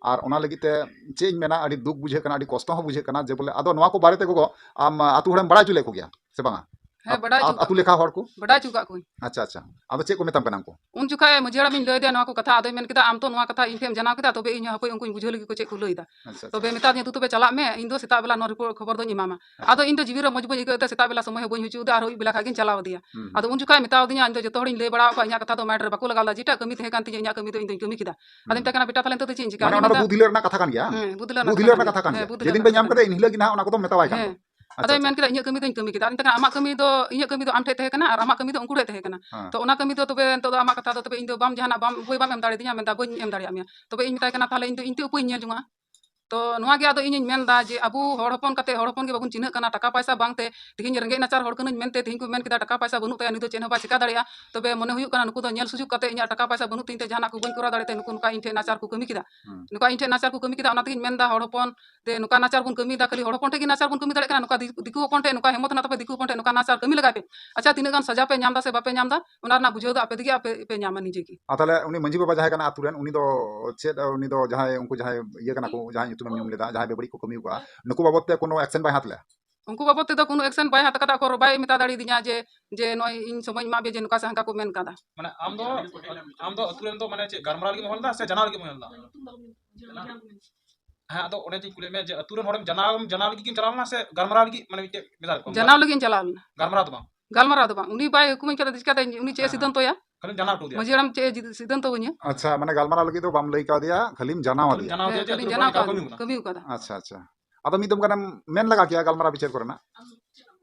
ᱟᱨ ᱚᱱᱟ ᱞᱟᱹᱜᱤᱫ ᱛᱮ ᱪᱮᱫ ᱤᱧ ᱢᱮᱱᱟ, ᱟᱹᱰᱤ ᱫᱩᱠ ᱵᱩᱡᱷᱟᱹᱜ ᱠᱟᱱᱟ, ᱟᱹᱰᱤ ᱠᱚᱥᱴᱚ ᱦᱚᱸ ᱵᱩᱡᱷᱟᱹᱜ ᱠᱟᱱᱟ᱾ ᱡᱮ ᱵᱚᱞᱮ ᱟᱫᱚ ᱱᱚᱣᱟ ᱠᱚ ᱵᱟᱨᱮᱛᱮ ᱜᱚᱜᱚ ᱟᱢ, ᱟ, ᱟᱹᱛᱩ ᱦᱚᱲᱮᱢ ᱵᱟᱲᱟᱭ ᱦᱚᱪᱚ ᱞᱮᱫ ᱠᱚᱜᱮᱭᱟ ᱥᱮ ᱵᱟᱝᱟ? ᱦᱮᱸ, ᱟᱯ- ᱵᱟᱰᱟᱭ ᱟᱯ- ᱦᱚᱪᱚ ᱟᱹᱛᱩ ᱞᱮᱠᱷᱟ ᱦᱚᱲ ᱠᱚ? ᱵᱟᱰᱟᱭ ᱦᱚᱪᱚ ᱠᱟᱜ ᱠᱚᱣᱟᱹᱧ᱾ ᱟᱪᱪᱷᱟ, ᱟᱪᱪᱷᱟ᱾ ᱟᱫᱚ ᱪᱮᱫ ᱠᱚ ᱢᱮᱛᱟᱢ ᱠᱟᱱᱟ ᱩᱱᱠᱩ? ᱩᱱ ᱡᱚᱠᱷᱟᱡ ᱢᱟᱹᱡᱷᱤ ᱦᱟᱲᱟᱢᱤᱧ ᱞᱟᱹᱭ ᱟᱫᱮᱭᱟ ᱱᱚᱣᱟ ᱠᱚ ᱠᱟᱛᱷᱟ, ᱟᱫᱚᱭ ᱢᱮᱱ ᱠᱮᱫᱟ, "ᱟᱢ ᱛᱚ ᱱᱚᱣᱟ ᱠᱟᱛᱷᱟ ᱤᱧ ᱴᱷᱮᱱ ᱮᱢ ᱡᱟᱱᱟᱣ ᱠᱮᱫᱟ, ᱛᱚᱵᱮ ᱤᱧ ᱦᱚᱸ ᱦᱟᱯᱳᱭ ᱩᱱᱠᱩᱧ ᱵᱩᱡᱷᱟᱹᱣ ᱞᱮᱜᱮ ᱠᱚ ᱪᱮᱫ ᱠᱚ ᱞᱟᱹᱭ ᱮᱫᱟ᱾" ᱟᱪᱪᱷᱟ, ᱟᱪᱪᱷᱟ᱾ ᱛᱚᱵᱮ ᱢᱮᱛᱟᱫᱤᱧᱟ, "ᱫᱩ ᱛᱚᱵᱮ ᱪᱟᱞᱟᱜ ᱢᱮ, ᱤᱧ ᱫᱚ ᱥᱮᱛᱟᱜ ᱵᱮᱞᱟ ᱱᱚᱣᱟ ᱨᱤᱯᱳᱨᱴ ᱠᱷᱚᱵᱚᱨ ᱫᱚᱧ ᱮᱢᱟᱢᱟ᱾" ᱟᱪᱪᱷᱟ᱾ ᱟᱫᱚ ᱤᱧ ᱫᱚ ᱡᱤᱣᱤ ᱨᱮ ᱢᱚᱡᱽ ᱵᱟᱹᱧ ᱟᱹᱭᱠᱟᱹᱣ ᱮᱫ ᱛᱮ ᱥᱮᱛᱟᱜ ᱵᱮᱞᱟ ᱥᱚᱢᱚᱭ ᱦᱚᱸ ᱵᱟᱹᱧ ᱦᱤᱡᱩᱜ ᱮᱫᱟ, ᱟᱨ ᱟᱹᱭᱩᱵ ᱵᱮᱞᱟ ᱠᱷᱟᱡ ᱜᱤᱧ ᱪᱟᱞᱟᱣ ᱟᱫᱮᱭᱟ᱾ ᱦᱩᱸ, ᱟᱫᱚ ᱦᱩᱸ᱾ ᱩᱱ ᱡᱚᱠᱷᱟᱡ ᱢᱮᱛᱟᱣ ᱫᱤᱧᱟ, ᱤᱧ ᱫᱚ ᱡᱚᱛᱚ ᱦᱚᱲᱤᱧ ᱞᱟᱹᱭ ᱵᱟᱲᱟ ᱟᱠᱚᱣᱟ, ᱤᱧᱟᱹᱜ ᱠᱟᱛᱷᱟ ᱫᱚ mind ᱨᱮ ᱵᱟᱠᱚ ᱞᱟᱜᱟᱣ ᱞᱮᱫᱟ, ᱡᱮᱴᱟ ᱠᱟᱹᱢᱤ ᱛᱟᱦᱮᱸ ᱠᱟᱱ ᱛᱤᱧᱟ ᱤᱧᱟᱹᱜ ᱠᱟᱹᱢᱤ ᱫᱚ ᱤᱧ ᱫᱚᱧ ᱠᱟᱹᱢᱤ ᱠᱮᱫᱟ᱾ ᱟᱫᱚᱧ ᱦᱩᱸ᱾ ᱢᱮᱛᱟᱭ ᱠᱟᱱᱟ, "ᱵᱮᱴᱟ, ᱛᱟᱦᱞᱮ ᱱᱤᱛᱚᱜ ᱫᱚ ᱪᱮᱫ ᱤᱧ ᱪᱤᱠᱟᱹᱭᱟ?" ᱢᱟᱱᱮ ᱟᱫᱚᱧ ᱚᱱᱟ ᱫᱚ ᱢᱮᱱᱫᱟ, ᱵᱩᱫᱷᱤᱞᱟᱹ ᱨᱮᱱᱟᱜ ᱠᱟᱛᱷᱟ ᱠᱟᱱ ᱜᱮᱭᱟ? ᱦᱮᱸ, ᱵᱩᱫᱷᱤᱞᱟᱹ ᱨᱮᱱᱟᱜ ᱵᱩᱫᱷᱤᱞᱟᱹ ᱠᱟᱛᱷᱟ ᱨᱮᱱᱟᱜ ᱠᱟᱱ ᱠᱟᱛᱷᱟ ᱜᱮᱭᱟ᱾ ᱠᱟᱱ ᱡᱮᱫᱤᱱ ᱜᱮᱭᱟ᱾ ᱯᱮ ᱧᱟᱢ ᱠᱟᱫᱟ, ᱮᱱ ᱦᱤᱞᱳᱜ ᱜᱮ ᱱᱟᱦᱟᱜ ᱚᱱᱟ ᱠᱚᱫᱚ ᱢᱮᱛᱟᱣᱟᱭ ᱠᱟᱱ ᱦᱮᱸ᱾ ᱜᱮᱭᱟ᱾ ᱟᱪᱪᱷᱟ, ᱟᱫᱚᱭ ᱟᱪᱪᱷᱟ᱾ ᱢᱮᱱ ᱠᱮᱫᱟ, "ᱤᱧᱟᱹᱜ ᱠᱟᱹᱢᱤ ᱫᱚᱧ ᱠᱟᱹᱢᱤ ᱠᱮᱫᱟ᱾" ᱟᱫᱚᱧ ᱢᱮᱛᱟᱭ ᱠᱟᱱᱟ, "ᱟᱢᱟᱜ ᱠᱟᱹᱢᱤ ᱫᱚ, ᱤᱧᱟᱹᱜ ᱠᱟᱹᱢᱤ ᱫᱚ ᱟᱢ ᱴᱷᱮᱡ ᱛᱟᱦᱮᱸ ᱠᱟᱱᱟ ᱟᱨ ᱟᱢᱟᱜ ᱠᱟᱹᱢᱤ ᱫᱚ ᱩᱱᱠᱩ ᱴᱷᱮᱡ ᱛᱟᱦᱮᱸ ᱠᱟᱱᱟ᱾ ᱦᱮᱸ᱾ ᱛᱚ ᱚᱱᱟ ᱠᱟᱹᱢᱤ ᱫᱚ ᱛᱚᱵᱮ ᱱᱤᱛᱚᱜ ᱫᱚ ᱟᱢᱟᱜ ᱠᱟᱛᱷᱟ ᱫᱚ ᱛᱚᱵᱮ ᱤᱧ ᱫᱚ ᱵᱟᱢ ᱡᱟᱦᱟᱱᱟᱜ ᱵᱟᱢ, ᱩᱯᱟᱹᱭ ᱵᱟᱢ ᱮᱢ ᱫᱟᱲᱮᱭᱟᱫᱤᱧᱟ, ᱢᱮᱱᱫᱟ ᱵᱟᱹᱧ ᱮᱢ ᱫᱟᱲᱮᱭᱟᱜ ᱢᱮᱭᱟ᱾ ᱛᱚᱵᱮ ᱤᱧ ᱢᱮᱛᱟᱭ ᱠᱟᱱᱟ, ᱛᱟᱦᱞᱮ ᱤᱧ ᱫᱚ ᱤᱧ ᱛᱮ ᱩᱯᱟᱹᱭᱤᱧ ᱧᱮᱞ ᱡᱚᱝᱟ᱾ ᱛᱚ ᱱᱚᱣᱟ ᱜᱮ ᱟᱫᱚ ᱤᱧᱤᱧ ᱢᱮᱱᱫᱟ ᱡᱮ ᱟᱵᱚ ᱦᱚᱲ ᱦᱚᱯᱚᱱ ᱠᱟᱛᱮ ᱦᱚᱲ ᱦᱚᱯᱚᱱ ᱜᱮ ᱵᱟᱵᱚᱱ ᱪᱤᱱᱦᱟᱹᱜ ᱠᱟᱱᱟ, ᱴᱟᱠᱟ ᱯᱟᱭᱥᱟ ᱵᱟᱝᱛᱮ ᱛᱮᱦᱮᱧ ᱨᱮᱸᱜᱮᱡ ᱱᱟᱪᱟᱨ ᱦᱚᱲ ᱠᱟᱹᱱᱟᱹᱧ ᱢᱮᱱᱛᱮ ᱛᱮᱦᱮᱧ ᱠᱚ ᱢᱮᱱ ᱠᱮᱫᱟ ᱴᱟᱠᱟ ᱯᱟᱭᱥᱟ ᱵᱟᱹᱱᱩᱜ ᱛᱟᱭᱟ, ᱱᱩᱭ ᱫᱚ ᱪᱮᱫ ᱦᱚᱸ ᱵᱟᱭ ᱪᱤᱠᱟ ᱫᱟᱲᱮᱭᱟᱜᱼᱟ᱾ ᱛᱚᱵᱮ ᱢᱚᱱᱮ ᱦᱩᱭᱩᱜ ᱠᱟᱱᱟ ᱱᱩᱠᱩ ᱫᱚ ᱧᱮᱞ ᱥᱩᱡᱩᱜ ᱠᱟᱛᱮ ᱤᱧᱟᱹᱜ ᱴᱟᱠᱟ ᱯᱟᱭᱥᱟ ᱵᱟᱹᱱᱩᱜ ᱛᱤᱧ ᱛᱮ ᱡᱟᱦᱟᱱᱟᱜ ᱠᱚ ᱵᱟᱹᱧ ᱠᱚᱨᱟᱣ ᱫᱟᱲᱮᱭᱟᱜ ᱛᱮ ᱱᱩᱠᱩ ᱱᱚᱝᱠᱟ ᱤᱧ ᱴᱷᱮᱱ ᱱᱟᱪᱟᱨ ᱠᱚ ᱠᱟᱹᱢᱤ ᱠᱮᱫᱟ᱾ ᱦᱩᱸ᱾ ᱱᱚᱝᱠᱟ ᱤᱧ ᱴᱷᱮᱱ ᱱᱟᱪᱟᱨ ᱠᱚ ᱠᱟᱹᱢᱤ ᱠᱮᱫᱟ, ᱚᱱᱟ ᱛᱮᱜᱤᱧ ᱢᱮᱱᱫᱟ ᱦᱚᱲ ᱦᱚᱯᱚᱱ ᱛᱮ ᱱᱚᱝᱠᱟ ᱱᱟᱪᱟᱨ ᱵᱚᱱ ᱠᱟᱹᱢᱤ ᱫᱟᱲᱮᱭᱟᱜ ᱠᱟᱱᱟ, ᱱᱚᱝᱠᱟ ᱫᱤᱠᱩ, ᱫᱤᱠᱩ ᱦᱚᱯᱚᱱ ᱴᱷᱮᱱ ᱱᱚᱝᱠᱟ ᱦᱮᱢᱚᱛ ᱦᱮᱱᱟᱜ ᱛᱟᱯᱮ, ᱫᱤᱠᱩ ᱦᱚᱯᱚᱱ ᱴᱷᱮᱱ ᱱᱚᱝᱠᱟ ᱱᱟᱪᱟᱨ ᱠᱟᱹᱢᱤ ᱞᱟᱜᱟᱭ ᱯᱮ᱾ ᱟᱪᱪᱷᱟ, ᱛᱤᱱᱟᱹᱜ ᱜᱟᱱ ᱥᱟᱡᱟ ᱯᱮ ᱧᱟᱢ ᱫᱟ ᱥᱮ ᱵᱟᱯᱮ ᱧᱟᱢ ᱫᱟ, ᱚᱱᱟ ᱨᱮᱱᱟᱜ ᱵᱩᱡᱷᱟᱹᱣ ᱫᱚ ᱟᱯᱮ ᱛᱮᱜᱮ ᱟᱯᱮ ᱯᱮ ᱧᱟᱢᱟ ᱱᱤᱡᱮ ᱜᱮ᱾ ᱟᱨ ᱛᱟᱦᱞᱮ ᱩᱱᱤ ᱢᱟᱹᱡᱷᱤ ᱵᱟᱵᱟ ᱡᱟᱦᱟᱸᱭ ᱠᱟᱱᱟ ᱟᱛᱩ ᱨᱮᱱ, ᱩᱱᱤ ᱫᱚ ᱪᱮᱫ, ᱩᱱᱤ ᱫᱚ ᱡᱟᱦᱟᱸᱭ, ᱩᱱᱠᱩ ᱡᱟᱦᱟᱸᱭ ᱤᱭᱟᱹ ᱠᱟᱱᱟ ᱠᱚ, ᱡᱟᱦᱟᱸᱭ ᱧᱩᱛᱩᱢᱮᱢ ᱧᱩᱢ ᱞᱮᱫᱟ, ᱡᱟᱦᱟᱸᱭ ᱵᱮᱵᱟᱹᱲᱤᱡ ᱠᱚ ᱠᱟᱹᱢᱤ ᱠᱟᱜᱼᱟ, ᱱᱩᱠᱩ ᱵᱟᱵᱚᱫ ᱛᱮ ᱠᱳᱱᱳ action ᱵᱟᱭ ᱦᱟᱛᱟᱣ ᱞᱮᱫᱟ? ᱩᱱᱠᱩ ᱵᱟᱵᱚᱫ ᱛᱮᱫᱚ ᱠᱳᱱᱳ action ᱵᱟᱭ ᱦᱟᱛᱟᱣ ᱠᱟᱫᱟ, ᱚᱠᱚᱨ ᱵᱟᱭ ᱢᱮᱛᱟ ᱫᱟᱲᱮᱭᱟᱫᱤᱧᱟ ᱡᱮ, ᱡᱮ ᱱᱚᱜᱼᱚᱭ ᱤᱧ ᱥᱚᱢᱚᱭ ᱤᱧ ᱮᱢᱟᱜ ᱯᱮᱭᱟ ᱡᱮ ᱱᱚᱝᱠᱟ ᱥᱮ ᱦᱟᱱᱠᱟ ᱠᱚ ᱢᱮᱱ ᱠᱟᱫᱟ᱾ ᱢᱟᱱᱮ ᱟᱢ ᱫᱚ, ᱟᱢ ᱫᱚ ᱟᱹᱛᱩ ᱨᱮᱱ ᱫᱚ ᱢᱟᱱᱮ ᱪᱮᱫ ᱜᱟᱞᱢᱟᱨᱟᱣ ᱞᱟᱹᱜᱤᱫ ᱮᱢ ᱦᱚᱦᱚ ᱞᱮᱫᱟ ᱥᱮ ᱡᱟᱱᱟᱣ ᱞᱟᱹᱜᱤᱫ ᱮᱢ ᱦᱚᱦᱚ ᱞᱮᱫᱟ? ᱦᱮᱸ, ᱟᱫᱚ ᱚᱸᱰᱮ ᱪᱮᱫ ᱤᱧ ᱠᱩᱞᱤᱭᱮᱫ ᱢᱮᱭᱟ ᱡᱮ ᱟᱹᱛᱩ ᱨᱮᱱ ᱦᱚᱲᱮᱢ ᱡᱟᱱᱟᱣ, ᱡᱟᱱᱟᱣ ᱞᱟᱹᱜᱤᱫ ᱜᱮᱢ ᱪᱟᱞᱟᱣ ᱞᱮᱱᱟ ᱥᱮ ᱜᱟᱞᱢᱟᱨᱟᱣ ᱞᱟᱹᱜᱤᱫ, ᱢᱟᱱᱮ ᱢᱤᱫᱴᱮᱡ ᱵᱷᱮᱜᱟᱨ ᱠᱚ? ᱡᱟᱱᱟᱣ ᱞᱟᱹᱜᱤᱫ ᱤᱧ ᱪᱟᱞᱟᱣ ᱞᱮᱱᱟ᱾ ᱜᱟᱞᱢᱟᱨᱟᱣ ᱫᱚ ᱵᱟᱝ? ᱜᱟᱞᱢᱟᱨᱟᱣ ᱫᱚ ᱵᱟᱝ, ᱩᱱᱤ ᱵᱟᱭ ᱦᱩᱠᱩᱢᱟᱹᱧ ᱠᱟᱫᱟ, ᱪᱤᱠᱟᱹᱛᱮ ᱩᱱᱤ ᱪᱮᱫ ᱮ ᱦᱮᱸ, ᱦᱮᱸ᱾ ᱥᱤᱫᱽᱫᱷᱟᱱᱛᱚᱭᱟ? ᱠᱷᱟᱹᱞᱤᱢ ᱡᱟᱱᱟᱣ ᱦᱚᱴᱚ ᱟᱫᱮᱭᱟ? ᱢᱟᱹᱡᱷᱤ ᱦᱟᱲᱟᱢ ᱪᱮᱫ ᱮ ᱡᱤᱫ-, ᱥᱤᱫᱽᱫᱷᱟᱱᱛᱚ ᱟᱹᱧᱟ? ᱟᱪᱪᱷᱟ, ᱢᱟᱱᱮ ᱜᱟᱞᱢᱟᱨᱟᱣ ᱞᱟᱹᱜᱤᱫ ᱫᱚ ᱵᱟᱢ ᱞᱟᱹᱭ ᱠᱟᱣᱫᱮᱭᱟ, ᱠᱷᱟᱹᱞᱤᱢ ᱡᱟᱱᱟᱣ ᱦᱮᱸ, ᱟᱫᱮᱭᱟ ᱠᱷᱟᱹᱞᱤᱧ ᱡᱮ ᱡᱟᱱᱟᱣ ᱟᱹᱛᱩ ᱨᱮ ᱠᱟᱣᱫᱮᱭᱟ, ᱠᱟᱹᱢᱤ ᱢᱮᱱᱟᱜᱼᱟ? ᱠᱟᱹᱢᱤ ᱠᱟᱫᱟ᱾ ᱟᱪᱪᱷᱟ, ᱟᱪᱪᱷᱟ᱾ ᱟᱫᱚ ᱢᱤᱫ ᱫᱚᱢ ᱜᱟᱱᱮᱢ ᱢᱮᱱ ᱞᱟᱜᱟ ᱠᱮᱭᱟ ᱜᱟᱞᱢᱟᱨᱟᱣ ᱵᱤᱪᱟᱹᱨ ᱠᱚᱨᱮᱱᱟᱜ᱾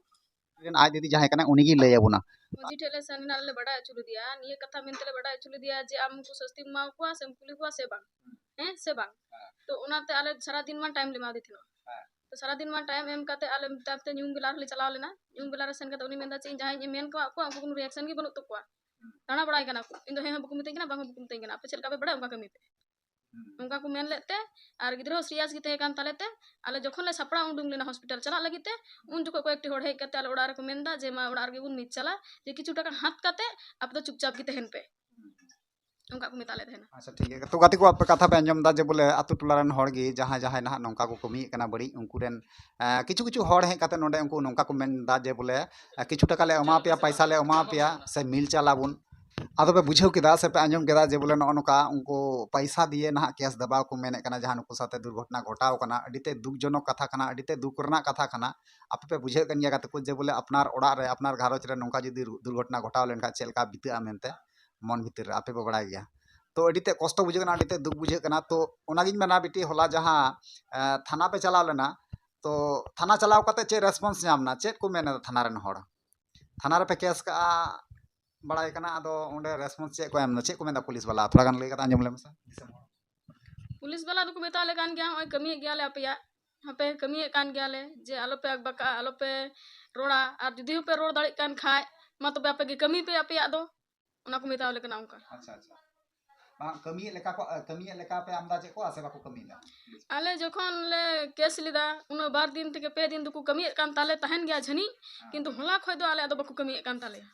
ᱟᱡ ᱫᱤᱫᱤ ᱡᱟᱦᱟᱸᱭ ᱠᱟᱱᱟᱭ, ᱩᱱᱤ ᱜᱮᱭ ᱞᱟᱹᱭ ᱟᱵᱚᱱᱟ᱾ ᱢᱟᱹᱡᱷᱤ ᱴᱷᱮᱡ ᱞᱮ ᱥᱮᱱ ᱮᱱᱟ, ᱟᱞᱮ ᱞᱮ ᱵᱟᱰᱟᱭ ᱦᱚᱪᱚ ᱞᱮᱫᱮᱭᱟ, ᱱᱤᱭᱟᱹ ᱠᱟᱛᱷᱟ ᱢᱮᱱᱛᱮ ᱞᱮ ᱵᱟᱰᱟᱭ ᱦᱚᱪᱚ ᱞᱮᱫᱮᱭᱟ ᱡᱮ ᱟᱢ ᱩᱱᱠᱩ ᱥᱟᱹᱥᱛᱤᱢ ᱮᱢᱟ ᱠᱚᱣᱟ ᱥᱮᱢ ᱠᱩᱞᱤ ᱠᱚᱣᱟ ᱥᱮ ᱵᱟᱝ? ᱦᱮᱸ ᱥᱮ ᱵᱟᱝ? ᱦᱮᱸ᱾ ᱛᱚ ᱚᱱᱟᱛᱮ ᱟᱞᱮ ᱥᱟᱨᱟ ᱫᱤᱱ ᱢᱟ time ᱞᱮ ᱮᱢᱟᱫᱮ ᱛᱟᱦᱮᱱᱟ᱾ ᱦᱮᱸ᱾ ᱛᱚ ᱥᱟᱨᱟ ᱫᱤᱱ ᱢᱟ time ᱮᱢ ᱠᱟᱛᱮ ᱟᱞᱮ ᱛᱟᱭᱚᱢ ᱛᱮ ᱧᱩᱦᱩᱢ ᱵᱮᱞᱟ ᱨᱮᱞᱮ ᱪᱟᱞᱟᱣ ᱞᱮᱱᱟ᱾ ᱧᱩᱦᱩᱢ ᱵᱮᱞᱟ ᱨᱮ ᱥᱮᱱ ᱠᱟᱛᱮ ᱩᱱᱤ ᱢᱮᱱᱫᱟ ᱪᱮᱫ ᱤᱧ ᱡᱟᱦᱟᱸᱭ ᱤᱧ ᱢᱮᱱ ᱠᱟᱣᱟᱫ ᱠᱚᱣᱟ ᱩᱱᱠᱩ ᱠᱳᱱᱳ reaction ᱜᱮ ᱵᱟᱹᱱᱩᱜ ᱛᱟᱠᱚᱣᱟ᱾ ᱦᱩᱸ᱾ ᱫᱟᱬᱟ ᱵᱟᱲᱟᱭ ᱠᱟᱱᱟ ᱠᱚ᱾ ᱤᱧ ᱫᱚ ᱦᱮᱸ ᱦᱚᱸ ᱵᱟᱠᱚ ᱢᱤᱛᱟᱹᱧ ᱠᱟᱱᱟ, ᱵᱟᱝ ᱦᱚᱸ ᱵᱟᱠᱚ ᱢᱤᱛᱟᱹᱧ ᱠᱟᱱᱟ᱾ ᱟᱯᱮ ᱪᱮᱫ ᱞᱮᱠᱟ ᱯᱮ ᱵᱟᱲᱟᱭᱟ ᱚᱱᱠᱟ ᱠᱟᱹᱢᱤ ᱯᱮ᱾ ᱦᱩᱸ᱾ ᱚᱱᱠᱟ ᱠᱚ ᱢᱮᱱ ᱞᱮᱫ ᱛᱮ ᱟᱨ ᱜᱤᱫᱽᱨᱟᱹ ᱦᱚᱸ serious ᱜᱮ ᱛᱟᱦᱮᱸ ᱠᱟᱱ ᱛᱟᱞᱮ ᱛᱮ ᱟᱞᱮ ᱡᱚᱠᱷᱚᱱ ᱞᱮ ᱥᱟᱯᱲᱟᱣ ᱩᱰᱩᱝ ᱞᱮᱱᱟ hospital ᱪᱟᱞᱟᱜ ᱞᱟᱹᱜᱤᱫ ᱛᱮ, ᱩᱱ ᱡᱚᱠᱷᱚᱱ ᱠᱚᱭᱮᱠᱴᱤ ᱦᱚᱲ ᱦᱮᱡ ᱠᱟᱛᱮ ᱟᱞᱮ ᱚᱲᱟᱜ ᱨᱮᱠᱚ ᱢᱮᱱᱫᱟ ᱡᱮ ᱢᱟ ᱚᱲᱟᱜ ᱨᱮᱜᱮ ᱵᱚᱱ ᱢᱤᱫ ᱪᱟᱞᱟ, ᱡᱮ ᱠᱤᱪᱷᱩ ᱴᱟᱠᱟ ᱦᱟᱛ ᱠᱟᱛᱮ ᱟᱯᱮ ᱫᱚ ᱪᱩᱯᱪᱟᱯ ᱜᱮ ᱛᱟᱦᱮᱱ ᱯᱮ᱾ ᱦᱩᱸ᱾ ᱚᱱᱠᱟ ᱠᱚ ᱢᱮᱛᱟᱜ ᱞᱮ ᱛᱟᱦᱮᱱᱟ᱾ ᱟᱪᱪᱷᱟ, ᱴᱷᱤᱠ ᱜᱮᱭᱟ᱾ ᱛᱚ ᱜᱟᱛᱮ ᱠᱚ, ᱟᱯᱮ ᱠᱟᱛᱷᱟ ᱯᱮ ᱟᱸᱡᱚᱢ ᱮᱫᱟ ᱡᱮ ᱵᱚᱞᱮ ᱟᱛᱳ ᱴᱚᱞᱟ ᱨᱮᱱ ᱦᱚᱲ ᱜᱮ ᱡᱟᱦᱟᱸᱭ ᱡᱟᱦᱟᱸᱭ ᱱᱟᱦᱟᱜ ᱱᱚᱝᱠᱟ ᱠᱚ ᱠᱟᱹᱢᱤᱭᱮᱫ ᱠᱟᱱᱟ ᱵᱟᱹᱲᱤᱡ, ᱩᱱᱠᱩ ᱨᱮᱱ, ᱮ, ᱠᱤᱪᱷᱩ ᱠᱤᱪᱷᱩ ᱦᱚᱲ ᱦᱮᱡ ᱠᱟᱛᱮ ᱱᱚᱰᱮ ᱩᱱᱠᱩ ᱱᱚᱝᱠᱟ ᱠᱚ ᱢᱮᱱ ᱮᱫᱟ ᱡᱮ ᱵᱚᱞᱮ, ᱮ, ᱠᱤᱪᱷᱩ ᱴᱟᱠᱟ ᱞᱮ ᱮᱢᱟ ᱯᱮᱭᱟ, ᱯᱟᱭᱥᱟ ᱞᱮ ᱮᱢᱟ ᱯᱮᱭᱟ, ᱥᱮ ᱢᱤᱞ ᱪᱟᱞ ᱟᱵᱚᱱ᱾ ᱟᱫᱚ ᱯᱮ ᱵᱩᱡᱷᱟᱹᱣ ᱠᱮᱫᱟ ᱥᱮ ᱯᱮ ᱟᱸᱡᱚᱢ ᱠᱮᱫᱟ ᱡᱮ ᱵᱚᱞᱮ ᱱᱚᱜᱼᱚ ᱱᱚᱝᱠᱟ ᱩᱱᱠᱩ ᱯᱟᱭᱥᱟ ᱫᱤᱭᱮ ᱱᱟᱦᱟᱜ ᱠᱮᱥ ᱫᱟᱵᱟᱣ ᱠᱚ ᱢᱮᱱᱮᱫ ᱠᱟᱱᱟ, ᱡᱟᱦᱟᱸ ᱱᱩᱠᱩ ᱥᱟᱛᱮ ᱫᱩᱨᱜᱷᱚᱴᱚᱱᱟ ᱜᱷᱚᱴᱟᱣ ᱠᱟᱱᱟ᱾ ᱟᱹᱰᱤ ᱛᱮ ᱫᱩᱠ ᱡᱚᱱᱚᱠ ᱠᱟᱛᱷᱟ ᱠᱟᱱᱟ, ᱟᱹᱰᱤ ᱛᱮ ᱫᱩᱠ ᱨᱮᱱᱟᱜ ᱠᱟᱛᱷᱟ ᱠᱟᱱᱟ᱾ ᱟᱯᱮ ᱯᱮ ᱵᱩᱡᱷᱟᱹᱣ ᱠᱟᱱ ᱜᱮᱭᱟ ᱜᱟᱛᱮ ᱠᱚ ᱡᱮ ᱵᱚᱞᱮ ᱟᱯᱱᱟᱨ ᱚᱲᱟᱜ ᱨᱮ, ᱟᱯᱱᱟᱨ ᱜᱷᱟᱨᱚᱸᱡᱽ ᱨᱮ ᱱᱚᱝᱠᱟ ᱡᱩᱫᱤ ᱨᱩ-, ᱫᱩᱨᱜᱷᱚᱴᱚᱱᱟ ᱜᱷᱚᱴᱟᱣ ᱞᱮᱱᱠᱷᱟᱱ ᱪᱮᱫ ᱞᱮᱠᱟ ᱵᱤᱛᱟᱹᱜᱼᱟ ᱢᱮᱱᱛᱮ ᱢᱚᱱ ᱵᱷᱤᱛᱤᱨ ᱨᱮ, ᱟᱯᱮ ᱯᱮ ᱵᱟᱲᱟᱭ ᱜᱮᱭᱟ᱾ ᱛᱚ ᱟᱹᱰᱤ ᱛᱮ ᱠᱚᱥᱴᱚ ᱵᱩᱡᱷᱟᱹᱜ ᱠᱟᱱᱟ, ᱟᱹᱰᱤ ᱛᱮ ᱫᱩᱠ ᱵᱩᱡᱷᱟᱹᱜ ᱠᱟᱱᱟ᱾ ᱛᱚ ᱚᱱᱟᱜᱤᱧ ᱢᱮᱱᱟ ᱵᱤᱴᱤ, ᱦᱚᱞᱟ ᱡᱟᱦᱟᱸ, ᱮ, ᱛᱷᱟᱱᱟ ᱯᱮ ᱪᱟᱞᱟᱣ ᱞᱮᱱᱟ, ᱛᱚ ᱛᱷᱟᱱᱟ ᱪᱟᱞᱟᱣ ᱠᱟᱛᱮ ᱪᱮᱫ ᱨᱮᱥᱯᱚᱱᱥ ᱧᱟᱢ ᱮᱱᱟ, ᱪᱮᱫ ᱠᱚ ᱢᱮᱱ ᱮᱫᱟ ᱛᱷᱟᱱᱟ ᱨᱮᱱ ᱦᱚᱲ? ᱛᱷᱟᱱᱟ ᱨᱮᱯᱮ ᱠᱮᱥ ᱠᱟᱜᱼᱟ, ᱵᱟᱲᱟᱭ ᱠᱟᱱᱟ, ᱟᱫᱚ ᱚᱸᱰᱮ ᱨᱮᱥᱯᱚᱱᱥ ᱪᱮᱫ ᱠᱚ ᱮᱢ ᱮᱫᱟ, ᱪᱮᱫ ᱠᱚ ᱢᱮᱱᱫᱟ ᱯᱩᱞᱤᱥ ᱵᱟᱞᱟ? ᱛᱷᱚᱲᱟ ᱜᱟᱱ ᱞᱟᱹᱭ ᱠᱟᱛᱮ ᱟᱸᱡᱚᱢ ᱞᱮ ᱢᱮᱥᱮ ᱫᱤᱥᱚᱢ ᱦᱚᱲ᱾ ᱯᱩᱞᱤᱥ ᱵᱟᱞᱟ ᱫᱚᱠᱚ ᱢᱮᱛᱟᱣ ᱞᱮ ᱠᱟᱱ ᱜᱮᱭᱟ, "ᱱᱚᱜᱼᱚᱭ ᱠᱟᱹᱢᱤᱭᱮᱫ ᱜᱮᱭᱟᱞᱮ ᱟᱯᱮᱭᱟᱜ, ᱦᱟᱯᱮ ᱠᱟᱹᱢᱤᱭᱮᱫ ᱠᱟᱱ ᱜᱮᱭᱟᱞᱮ, ᱡᱮ ᱟᱞᱚᱯᱮ ᱟᱠᱵᱟᱠᱟᱜᱼᱟ, ᱟᱞᱚᱯᱮ ᱨᱚᱲᱟ, ᱟᱨ ᱡᱩᱫᱤ ᱦᱚᱸᱯᱮ ᱨᱚᱲ ᱫᱟᱲᱮᱭᱟᱜ ᱠᱟᱱ ᱠᱷᱟᱡ ᱢᱟ ᱛᱚᱵᱮ ᱟᱯᱮ ᱜᱮ ᱠᱟᱹᱢᱤ ᱯᱮ ᱟᱯᱮᱭᱟᱜ ᱫᱚ", ᱚᱱᱟ ᱠᱚ ᱢᱮᱛᱟᱣ ᱞᱮ ᱠᱟᱱᱟ ᱚᱱᱠᱟ᱾ ᱟᱪᱪᱷᱟ, ᱟᱪᱪᱷᱟ᱾ ᱵᱟᱝ, ᱠᱟᱹᱢᱤᱭᱮᱫ ᱞᱮᱠᱟ ᱠᱚ, ᱠᱟᱹᱢᱤᱭᱮᱫ ᱞᱮᱠᱟ ᱯᱮ ᱟᱢᱫᱟ ᱪᱮᱫ ᱠᱚ, ᱥᱮ ᱵᱟᱠᱚ ᱠᱟᱹᱢᱤᱭᱮᱫᱟ? ᱟᱞᱮ ᱡᱚᱠᱷᱚᱱ ᱞᱮ ᱠᱮᱥ ᱞᱮᱫᱟ, ᱩᱱᱟᱹᱜ ᱵᱟᱨ ᱫᱤᱱ ᱛᱷᱮᱠᱮ ᱯᱮ ᱫᱤᱱ ᱫᱚᱠᱚ ᱠᱟᱹᱢᱤᱭᱮᱫ ᱠᱟᱱ ᱛᱟᱞᱮ ᱛᱟᱦᱮᱱ ᱜᱮᱭᱟ ᱡᱷᱟᱹᱱᱤᱡ, ᱦᱮᱸ᱾ ᱠᱤᱱᱛᱩ ᱦᱚᱞᱟ ᱠᱷᱚᱡ ᱫᱚ ᱟᱞᱮᱭᱟᱜ ᱫᱚ ᱵᱟᱠᱚ ᱠᱟᱹᱢᱤᱭᱮᱫ ᱠᱟᱱ ᱛᱟᱞᱮᱭᱟ᱾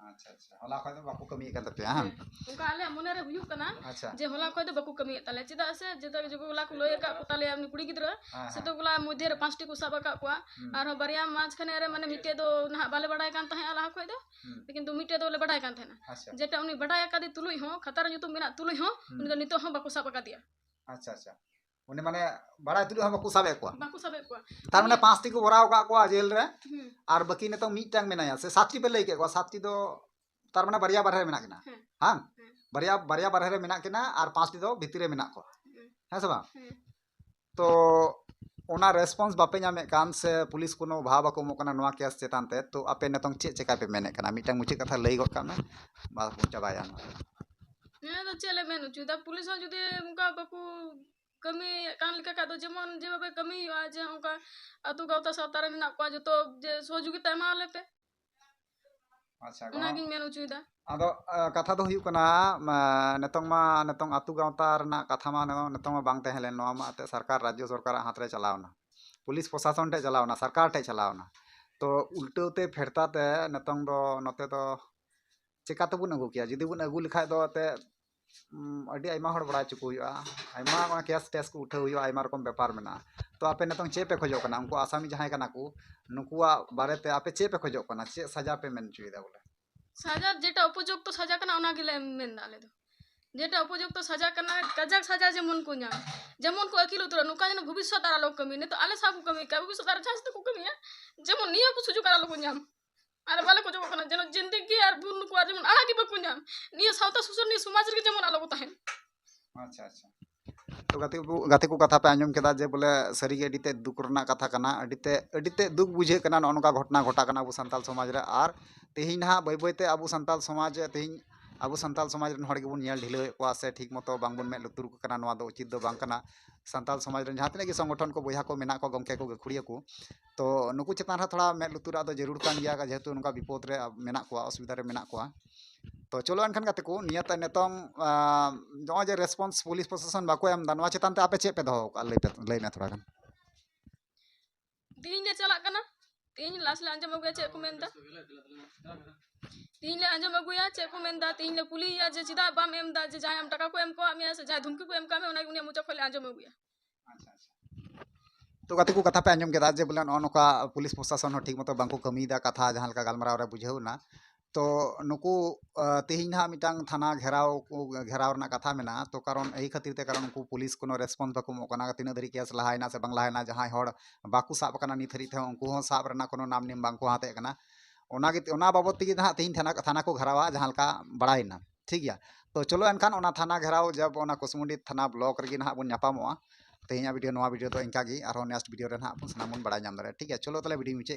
ᱟᱪᱪᱷᱟ, ᱟᱪᱪᱷᱟ᱾ ᱦᱚᱞᱟ ᱠᱷᱚᱡ ᱫᱚ ᱵᱟᱠᱚ ᱠᱟᱹᱢᱤᱭᱮᱫ ᱠᱟᱱ ᱛᱟᱯᱮᱭᱟ, ᱦᱮᱸ? ᱦᱮᱸ, ᱚᱱᱠᱟ ᱟᱞᱮᱭᱟᱜ ᱢᱚᱱᱮ ᱨᱮ ᱦᱩᱭᱩᱜ ᱠᱟᱱᱟ, ᱟᱪᱪᱷᱟ᱾ ᱡᱮ ᱦᱚᱞᱟ ᱠᱷᱚᱡ ᱫᱚ ᱵᱟᱠᱚ ᱠᱟᱹᱢᱤᱭᱮᱫ ᱛᱟᱞᱮᱭᱟ᱾ ᱪᱮᱫᱟᱜ ᱥᱮ ᱡᱮᱴᱟ ᱡᱮᱠᱚ ᱦᱚᱞᱟ ᱠᱚ ᱞᱟᱹᱭ ᱟᱠᱟᱫ ᱠᱚ ᱛᱟᱞᱮᱭᱟ ᱩᱱᱤ ᱠᱩᱲᱤ ᱜᱤᱫᱽᱨᱟᱹ, ᱦᱮᱸ, ᱥᱮᱛᱟᱜ ᱦᱮᱸ᱾ ᱵᱮᱞᱟ ᱢᱚᱫᱽᱫᱷᱮ ᱨᱮ ᱯᱟᱸᱪᱴᱤ ᱠᱚ ᱥᱟᱵ ᱟᱠᱟᱫ ᱠᱚᱣᱟ᱾ ᱦᱩᱸ᱾ ᱟᱨᱦᱚᱸ ᱵᱟᱨᱭᱟ ᱢᱟᱡᱽᱠᱷᱟᱱᱮ ᱨᱮ ᱢᱟᱱᱮ ᱢᱤᱫᱴᱮᱡ ᱫᱚ ᱱᱟᱦᱟᱜ ᱵᱟᱞᱮ ᱵᱟᱲᱟᱭ ᱠᱟᱱ ᱛᱟᱦᱮᱸᱜᱼᱟ ᱞᱟᱦᱟ ᱠᱷᱚᱡ ᱫᱚ, ᱦᱩᱸ᱾ ᱞᱮᱠᱤᱱ ᱫᱚ ᱢᱤᱫᱴᱮᱡ ᱫᱚᱞᱮ ᱵᱟᱲᱟᱭ ᱠᱟᱱ ᱛᱟᱦᱮᱱᱟ᱾ ᱟᱪᱪᱷᱟ᱾ ᱡᱮᱴᱟ ᱩᱱᱤ ᱵᱟᱰᱟᱭ ᱟᱠᱟᱫᱮ ᱛᱩᱞᱩᱡ ᱦᱚᱸ, ᱠᱷᱟᱛᱟ ᱨᱮ ᱧᱩᱛᱩᱢ ᱢᱮᱱᱟᱜ ᱛᱩᱞᱩᱡ ᱦᱚᱸ, ᱦᱩᱸ᱾ ᱩᱱᱤ ᱫᱚ ᱱᱤᱛᱚᱜ ᱦᱚᱸ ᱵᱟᱠᱚ ᱥᱟᱵ ᱟᱠᱟᱫᱮᱭᱟ᱾ ᱟᱪᱪᱷᱟ, ᱟᱪᱪᱷᱟ᱾ ᱩᱱᱤ ᱢᱟᱱᱮ ᱵᱟᱲᱟᱭ ᱛᱩᱞᱩᱡ ᱦᱚᱸ ᱵᱟᱠᱚ ᱥᱟᱵᱮᱫ ᱠᱚᱣᱟ? ᱵᱟᱠᱚ ᱥᱟᱵᱮᱫ ᱠᱚᱣᱟ᱾ ᱛᱟᱨ ᱢᱟᱱᱮ ᱩᱱᱤ ᱯᱟᱸᱪᱴᱤ ᱠᱚ ᱵᱷᱚᱨᱟᱣ ᱟᱠᱟᱫ ᱠᱚᱣᱟ ᱡᱮᱞ ᱨᱮ, ᱦᱩᱸ᱾ ᱟᱨ ᱵᱟᱹᱠᱤ ᱱᱤᱛᱚᱝ ᱢᱤᱫᱴᱟᱝ ᱢᱮᱱᱟᱭᱟ, ᱥᱮ ᱥᱟᱛᱴᱤ ᱯᱮ ᱞᱟᱹᱭ ᱠᱮᱫ ᱠᱚᱣᱟ, ᱥᱟᱛᱴᱤ ᱫᱚ ᱛᱟᱨ ᱢᱟᱱᱮ ᱵᱟᱨᱭᱟ ᱵᱟᱨᱦᱮ ᱨᱮ ᱢᱮᱱᱟᱜ ᱠᱤᱱᱟ, ᱦᱮᱸ᱾ ᱦᱟᱝ? ᱦᱮᱸ᱾ ᱵᱟᱨᱭᱟ, ᱵᱟᱨᱭᱟ ᱵᱟᱨᱦᱮ ᱨᱮ ᱢᱮᱱᱟᱜ ᱠᱤᱱᱟ ᱟᱨ ᱯᱟᱸᱪᱴᱤ ᱫᱚ ᱵᱷᱤᱛᱤᱨ ᱨᱮ ᱢᱮᱱᱟᱜ ᱠᱚᱣᱟ᱾ ᱦᱮᱸ᱾ ᱦᱮᱸ ᱥᱮ ᱵᱟᱝ? ᱦᱮᱸ᱾ ᱛᱚ ᱚᱱᱟ ᱨᱮᱥᱯᱚᱱᱥ ᱵᱟᱯᱮ ᱧᱟᱢᱮᱫ ᱠᱟᱱ ᱥᱮ ᱯᱩᱞᱤᱥ ᱠᱳᱱᱳ ᱵᱷᱟᱣ ᱵᱟᱠᱚ ᱮᱢᱚᱜ ᱠᱟᱱᱟ ᱱᱚᱣᱟ ᱠᱮᱥ ᱪᱮᱛᱟᱱ ᱛᱮ, ᱛᱚ ᱟᱯᱮ ᱱᱤᱛᱚᱝ ᱪᱮᱫ ᱪᱮᱠᱟ ᱯᱮ ᱢᱮᱱᱮᱫ ᱠᱟᱱᱟ? ᱢᱤᱫᱴᱟᱝ ᱢᱩᱪᱟᱹᱫ ᱠᱟᱛᱷᱟ ᱞᱟᱹᱭ ᱜᱚᱫ ᱠᱟᱜ ᱢᱮ, ᱵᱟᱥ ᱵᱚᱱ ᱪᱟᱵᱟᱭᱟ ᱱᱚᱣᱟ᱾ ᱦᱮᱸ, ᱟᱫᱚ ᱪᱮᱫ ᱞᱮ ᱢᱮᱱ ᱦᱚᱪᱚᱭᱮᱫᱟ? ᱯᱩᱞᱤᱥ ᱦᱚᱸ ᱡᱩᱫᱤ ᱚᱱᱠᱟ ᱵᱟᱠᱚ ᱠᱟᱹᱢᱤᱭᱮᱫ ᱠᱟᱱ ᱞᱮᱠᱟ ᱠᱷᱟᱡ ᱫᱚ ᱡᱮᱢᱚᱱ ᱡᱮᱵᱷᱟᱵᱮ ᱠᱟᱹᱢᱤ ᱦᱩᱭᱩᱜᱼᱟ, ᱡᱮ ᱚᱱᱠᱟ ᱟᱹᱛᱩ ᱜᱟᱶᱛᱟ ᱥᱟᱶᱛᱟ ᱨᱮ ᱢᱮᱱᱟᱜ ᱠᱚᱣᱟ ᱡᱚᱛᱚ ᱡᱮ ᱥᱚᱦᱚᱡᱳᱜᱤᱛᱟ ᱮᱢᱟᱣᱟᱞᱮ ᱯᱮ᱾ ᱟᱪᱪᱷᱟ, ᱜᱚᱱᱚ-, ᱚᱱᱟᱜᱤᱧ ᱢᱮᱱ ᱦᱚᱪᱚᱭᱮᱫᱟ᱾ ᱟᱫᱚ, ᱟ, ᱠᱟᱛᱷᱟ ᱫᱚ ᱦᱩᱭᱩᱜ ᱠᱟᱱᱟ, ᱢᱟ, ᱱᱤᱛᱚᱝ ᱢᱟ, ᱱᱤᱛᱚᱝ ᱟᱹᱛᱩ ᱜᱟᱶᱛᱟ ᱨᱮᱱᱟᱜ ᱠᱟᱛᱷᱟ ᱢᱟ ᱱᱤᱛᱚᱝ, ᱱᱤᱛᱚᱝ ᱢᱟ ᱵᱟᱝ ᱛᱟᱦᱮᱸ ᱞᱮᱱ, ᱱᱚᱣᱟ ᱢᱟ ᱮᱱᱛᱮᱫ ᱥᱚᱨᱠᱟᱨ, ᱨᱟᱡᱽᱡᱚ ᱥᱚᱨᱠᱟᱨᱟᱜ ᱦᱟᱛ ᱨᱮ ᱪᱟᱞᱟᱣ ᱮᱱᱟ, ᱯᱩᱞᱤᱥ ᱯᱨᱚᱥᱟᱥᱚᱱ ᱴᱷᱮᱡ ᱪᱟᱞᱟᱣ ᱮᱱᱟ, ᱥᱚᱨᱠᱟᱨ ᱴᱷᱮᱡ ᱪᱟᱞᱟᱣ ᱮᱱᱟ᱾ ᱛᱚ ᱩᱞᱴᱟᱹᱣ ᱛᱮ ᱯᱷᱮᱨᱛᱟ ᱛᱮ ᱱᱤᱛᱚᱝ ᱫᱚ ᱱᱚᱛᱮ ᱫᱚ ᱪᱮᱠᱟ ᱛᱮᱵᱚᱱ ᱟᱹᱜᱩ ᱠᱮᱭᱟ? ᱡᱩᱫᱤ ᱵᱚᱱ ᱟᱹᱜᱩ ᱞᱮᱠᱷᱟᱡ ᱫᱚ ᱮᱱᱛᱮᱫ ᱩᱢ, ᱟᱹᱰᱤ ᱟᱭᱢᱟ ᱦᱚᱲ ᱵᱟᱲᱟᱭ ᱦᱚᱪᱚ ᱠᱚ ᱦᱩᱭᱩᱜᱼᱟ, ᱟᱭᱢᱟ ᱚᱱᱟ ᱠᱮᱥ ᱴᱮᱥ ᱠᱚ ᱩᱴᱷᱟᱹᱣ ᱦᱩᱭᱩᱜᱼᱟ, ᱟᱭᱢᱟ ᱨᱚᱠᱚᱢ ᱵᱮᱯᱟᱨ ᱢᱮᱱᱟᱜᱼᱟ᱾ ᱛᱚ ᱟᱯᱮ ᱱᱤᱛᱚᱝ ᱪᱮᱫ ᱯᱮ ᱠᱷᱚᱡᱚᱜ ᱠᱟᱱᱟ? ᱩᱱᱠᱩ ᱟᱥᱟᱢᱤ ᱡᱟᱦᱟᱸᱭ ᱠᱟᱱᱟ ᱠᱚ, ᱱᱩᱠᱩᱣᱟᱜ ᱵᱟᱨᱮᱛᱮ ᱟᱯᱮ ᱪᱮᱫ ᱯᱮ ᱠᱷᱚᱡᱚᱜ ᱠᱟᱱᱟ? ᱪᱮᱫ ᱥᱟᱡᱟ ᱯᱮ ᱢᱮᱱ ᱦᱚᱪᱚᱭᱮᱫᱟ ᱵᱚᱞᱮ? ᱥᱟᱡᱟ ᱡᱮᱴᱟ ᱩᱯᱚᱡᱩᱠᱛᱚ ᱥᱟᱡᱟ ᱠᱟᱱᱟ, ᱚᱱᱟ ᱜᱮᱞᱮ ᱢᱮᱱᱫᱟ ᱟᱞᱮ ᱫᱚ᱾ ᱡᱮᱴᱟ ᱩᱯᱚᱡᱩᱠᱛᱚ ᱥᱟᱡᱟ ᱠᱟᱱᱟ, ᱠᱟᱡᱟᱠ ᱥᱟᱡᱟ ᱡᱮᱢᱚᱱ ᱠᱚ ᱧᱟᱢ, ᱡᱮᱢᱚᱱ ᱠᱚ ᱟᱹᱠᱤᱞ ᱩᱛᱟᱹᱨᱚᱜ, ᱱᱚᱝᱠᱟ ᱡᱮᱱᱚ ᱵᱷᱚᱵᱤᱥᱥᱚᱛ ᱟᱨ ᱟᱞᱚ ᱠᱟᱹᱢᱤ, ᱱᱤᱛᱚᱜ ᱟᱞᱮ ᱥᱟᱶ ᱠᱚ ᱠᱟᱹᱢᱤ ᱠᱟᱱᱟ, ᱵᱷᱚᱵᱤᱥᱥᱚᱛ ᱟᱨ ᱡᱟᱦᱟᱸ ᱥᱟᱛᱮ ᱠᱚ ᱠᱟᱹᱢᱤᱭᱟ, ᱡᱮᱢᱚᱱ ᱱᱤᱭᱟᱹ ᱠᱚ ᱥᱩᱡᱳᱜᱽ ᱟᱨ ᱟᱞᱚ ᱠᱚ ᱧᱟᱢ᱾ ᱟᱨ ᱵᱟᱞᱮ ᱠᱷᱚᱡᱚᱜ ᱠᱟᱱᱟ ᱡᱮᱱᱚ ᱡᱤᱱᱫᱮᱜᱤ ᱟᱨ ᱵᱩᱱ ᱱᱩᱠᱩᱣᱟᱜ ᱡᱮᱢᱚᱱ ᱟᱲᱟᱜ ᱜᱮ ᱵᱟᱠᱚ ᱧᱟᱢ, ᱱᱤᱭᱟᱹ ᱥᱟᱶᱛᱟ ᱥᱩᱥᱟᱹᱨ, ᱱᱤᱭᱟᱹ ᱥᱚᱢᱟᱡᱽ ᱨᱮᱜᱮ ᱡᱮᱢᱚᱱ ᱟᱞᱚ ᱠᱚ ᱛᱟᱦᱮᱱ᱾ ᱟᱪᱪᱷᱟ, ᱟᱪᱪᱷᱟ᱾ ᱛᱚ ᱜᱟᱛᱮ ᱠᱚ, ᱜᱟᱛᱮ ᱠᱚ, ᱠᱟᱛᱷᱟ ᱯᱮ ᱟᱸᱡᱚᱢ ᱠᱮᱫᱟ ᱡᱮ ᱵᱚᱞᱮ ᱥᱟᱹᱨᱤᱜᱮ ᱟᱹᱰᱤ ᱛᱮᱫ ᱫᱩᱠ ᱨᱮᱱᱟᱜ ᱠᱟᱛᱷᱟ ᱠᱟᱱᱟ, ᱟᱹᱰᱤ ᱛᱮ, ᱟᱹᱰᱤ ᱛᱮᱫ ᱫᱩᱠ ᱵᱩᱡᱷᱟᱹᱜ ᱠᱟᱱᱟ ᱱᱚᱜᱼᱚ ᱱᱚᱝᱠᱟ ᱜᱷᱚᱴᱚᱱᱟ ᱜᱷᱚᱴᱟᱜ ᱠᱟᱱᱟ ᱟᱵᱚ ᱥᱟᱱᱛᱟᱲ ᱥᱚᱢᱟᱡᱽ ᱨᱮ᱾ ᱟᱨ ᱛᱮᱦᱮᱧ ᱱᱟᱦᱟᱜ ᱵᱟᱹᱭ ᱵᱟᱹᱭ ᱛᱮ ᱟᱵᱚ ᱥᱟᱱᱛᱟᱲ ᱥᱚᱢᱟᱡᱽ, ᱛᱮᱦᱮᱧ ᱟᱵᱚ ᱥᱟᱱᱛᱟᱲ ᱥᱚᱢᱟᱡᱽ ᱨᱮᱱ ᱦᱚᱲ ᱜᱮᱵᱚᱱ ᱧᱮᱞ ᱰᱷᱤᱞᱟᱹᱣᱮᱫ ᱠᱚᱣᱟ ᱥᱮ ᱴᱷᱤᱠ ᱢᱚᱛᱚ ᱵᱟᱝᱵᱚᱱ ᱢᱮᱫ ᱞᱩᱛᱩᱨ ᱟᱠᱚ ᱠᱟᱱᱟ, ᱱᱚᱣᱟ ᱫᱚ ᱩᱪᱤᱛ ᱫᱚ ᱵᱟᱝ ᱠᱟᱱᱟ᱾ ᱥᱟᱱᱛᱟᱲ ᱥᱚᱢᱟᱡᱽ ᱨᱮᱱ ᱡᱟᱦᱟᱸ ᱛᱤᱱᱟᱹᱜ ᱜᱮ ᱥᱚᱝᱜᱚᱴᱷᱚᱱ ᱠᱚ, ᱵᱚᱭᱦᱟ ᱠᱚ ᱢᱮᱱᱟᱜ ᱠᱚᱣᱟ, ᱜᱚᱢᱠᱮ ᱠᱚ, ᱜᱟᱹᱠᱷᱩᱲᱤᱭᱟᱹ ᱠᱚ, ᱛᱚ ᱱᱩᱠᱩ ᱪᱮᱛᱟᱱ ᱨᱮ ᱛᱷᱚᱲᱟ ᱢᱮᱫ ᱞᱩᱛᱩᱨᱟᱜ ᱫᱚ ᱡᱟᱹᱨᱩᱲ ᱠᱟᱱ ᱜᱮᱭᱟ, ᱡᱮᱦᱮᱛᱩ ᱱᱚᱝᱠᱟ ᱵᱤᱯᱚᱫ ᱨᱮ ᱢᱮᱱᱟᱜ ᱠᱚᱣᱟ, ᱚᱥᱩᱵᱤᱫᱷᱟ ᱨᱮ ᱢᱮᱱᱟᱜ ᱠᱚᱣᱟ᱾ ᱛᱚ ᱪᱚᱞᱚ ᱮᱱᱠᱷᱟᱱ ᱜᱟᱛᱮ ᱠᱚ, ᱱᱤᱭᱟᱹ ᱛᱟᱭ-, ᱱᱤᱛᱚᱝ, ᱟᱸ, ᱱᱚᱜᱼᱚᱭ ᱡᱮ ᱨᱮᱥᱯᱚᱱᱥ ᱯᱩᱞᱤᱥ ᱯᱨᱚᱥᱟᱥᱚᱱ ᱵᱟᱠᱚ ᱮᱢ ᱮᱫᱟ, ᱱᱚᱣᱟ ᱪᱮᱛᱟᱱ ᱛᱮ ᱟᱯᱮ ᱪᱮᱫ ᱯᱮ ᱫᱚᱦᱚ ᱟᱠᱟᱫᱼᱟ? ᱞᱟᱹᱭ ᱯᱮ, ᱞᱟᱹᱭ ᱢᱮ ᱛᱷᱚᱲᱟ ᱜᱟᱱ᱾ ᱛᱤᱦᱤᱧ ᱞᱮ ᱪᱟᱞᱟᱜ ᱠᱟᱱᱟ, ᱛᱤᱦᱤᱧ ᱞᱟᱥ ᱞᱮ ᱟᱸᱡᱚᱢ ᱟᱹᱜᱩᱭᱟ ᱪᱮᱫ ᱠᱚ ᱢᱮᱱᱫᱟ᱾ ᱛᱤᱦᱤᱧ ᱞᱮ ᱟᱸᱡᱚᱢ ᱟᱹᱜᱩᱭᱟ ᱪᱮᱫ ᱠᱚ ᱢᱮᱱᱫᱟ, ᱛᱤᱦᱤᱧ ᱞᱮ ᱠᱩᱞᱤᱭᱮᱭᱟ ᱡᱮ ᱪᱮᱫᱟᱜ ᱵᱟᱢ ᱮᱢ ᱮᱫᱟ, ᱡᱮ ᱡᱟᱦᱟᱸᱭ ᱟᱢ ᱴᱟᱠᱟ ᱠᱚ ᱮᱢ ᱠᱟᱣᱟᱫ ᱢᱮᱭᱟ ᱥᱮ ᱡᱟᱦᱟᱸᱭ ᱫᱷᱩᱢᱠᱤ ᱠᱚ ᱮᱢ ᱠᱟᱣᱟᱫ ᱢᱮᱭᱟ, ᱚᱱᱟ ᱜᱮ ᱩᱱᱤᱭᱟᱜ ᱢᱚᱪᱟ ᱠᱷᱚᱱ ᱞᱮ ᱟᱸᱡᱚᱢ ᱟᱹᱜᱩᱭᱟ᱾ ᱟᱪᱪᱷᱟ, ᱟᱪᱪᱷᱟ᱾ ᱛᱚ ᱜᱟᱛᱮ ᱠᱚ, ᱠᱟᱛᱷᱟ ᱯᱮ ᱟᱸᱡᱚᱢ ᱠᱮᱫᱟ ᱡᱮ ᱵᱚᱞᱮ ᱱᱚᱜᱼᱚ ᱱᱚᱝᱠᱟ ᱯᱩᱞᱤᱥ ᱯᱨᱚᱥᱟᱥᱚᱱ ᱦᱚᱸ ᱴᱷᱤᱠ ᱢᱚᱛᱚ ᱵᱟᱝᱠᱚ ᱠᱟᱹᱢᱤᱭᱮᱫᱟ, ᱠᱟᱛᱷᱟ ᱡᱟᱦᱟᱸ ᱞᱮᱠᱟ ᱜᱟᱞᱢᱟᱨᱟᱣ ᱨᱮ ᱵᱩᱡᱷᱟᱹᱣ ᱮᱱᱟ᱾ ᱛᱚ ᱱᱩᱠᱩ, ᱟᱸ, ᱛᱮᱦᱮᱧ ᱱᱟᱦᱟᱜ ᱢᱤᱫᱴᱟᱝ ᱛᱷᱟᱱᱟ ᱜᱷᱮᱨᱟᱣ ᱠᱚ, ᱜᱷᱮᱨᱟᱣ ᱨᱮᱱᱟᱜ ᱠᱟᱛᱷᱟ ᱢᱮᱱᱟᱜᱼᱟ᱾ ᱛᱚ ᱠᱟᱨᱚᱱ ᱮᱭ ᱠᱷᱟᱹᱛᱤᱨ ᱛᱮ, ᱠᱟᱨᱚᱱ ᱩᱱᱠᱩ ᱯᱩᱞᱤᱥ ᱠᱳᱱᱳ ᱨᱮᱥᱯᱚᱱᱥ ᱵᱟᱠᱚ ᱮᱢᱚᱜ ᱠᱟᱱᱟ, ᱛᱤᱱᱟᱹᱜ ᱫᱷᱟᱹᱨᱤᱡ ᱠᱮᱥ ᱞᱟᱦᱟᱭᱮᱱᱟ ᱥᱮ ᱵᱟᱝ ᱞᱟᱦᱟᱭᱮᱱᱟ, ᱡᱟᱦᱟᱸᱭ ᱦᱚᱲ ᱵᱟᱠᱚ ᱥᱟᱵ ᱟᱠᱟᱱᱟ ᱱᱤᱛ ᱦᱟᱹᱨᱤᱡ ᱛᱮᱦᱚᱸ ᱩᱱᱠᱩ ᱦᱚᱸ ᱥᱟᱵ ᱨᱮᱱᱟᱜ ᱠᱳᱱᱳ ᱱᱟᱢ ᱱᱤᱢ ᱵᱟᱝᱠᱚ ᱦᱟᱛᱮᱫ ᱠᱟᱱᱟ᱾ ᱚᱱᱟ ᱜᱮ, ᱚᱱᱟ ᱵᱟᱵᱚᱫ ᱛᱮᱜᱮ ᱱᱟᱦᱟᱜ ᱛᱮᱦᱮᱧ ᱛᱷᱟᱱᱟ, ᱛᱷᱟᱱᱟ ᱠᱚ ᱜᱷᱮᱨᱟᱣᱟ, ᱡᱟᱦᱟᱸ ᱞᱮᱠᱟ ᱵᱟᱲᱟᱭᱮᱱᱟ᱾ ᱴᱷᱤᱠ ᱜᱮᱭᱟ, ᱛᱚ ᱪᱚᱞᱚ ᱮᱱᱠᱷᱟᱱ ᱚᱱᱟ ᱛᱷᱟᱱᱟ ᱜᱷᱮᱨᱟᱣ ᱡᱟᱵ ᱚᱱᱟ ᱠᱩᱥᱢᱩᱱᱰᱤ ᱛᱷᱟᱱᱟ ᱵᱞᱚᱠ ᱨᱮᱜᱮ ᱱᱟᱦᱟᱜ ᱵᱚᱱ ᱧᱟᱯᱟᱢᱚᱜᱼᱟ᱾ ᱛᱮᱦᱮᱧᱟᱜ ᱵᱷᱤᱰᱤᱭᱳ ᱱᱚᱣᱟ ᱵᱷᱤᱰᱤᱭᱳ ᱫᱚ ᱤᱱᱠᱟ ᱜᱮ, ᱟᱨᱦᱚᱸ ᱱᱮᱠᱥᱴ ᱵᱷᱤᱰᱤᱭᱳ ᱨᱮ ᱱᱟᱦᱟᱜ ᱵᱚᱱ ᱥᱟᱱᱟᱢ ᱵᱚᱱ ᱵᱟᱲᱟᱭ ᱧᱟᱢ ᱫᱟᱲᱮᱭᱟᱜᱼᱟ᱾ ᱴᱷᱤᱠ ᱜᱮᱭᱟ, ᱪᱚᱞᱚ ᱛᱟᱦᱚᱞᱮ ᱵᱷᱤᱰᱤᱭᱳ ᱢᱩᱪᱟᱹᱫ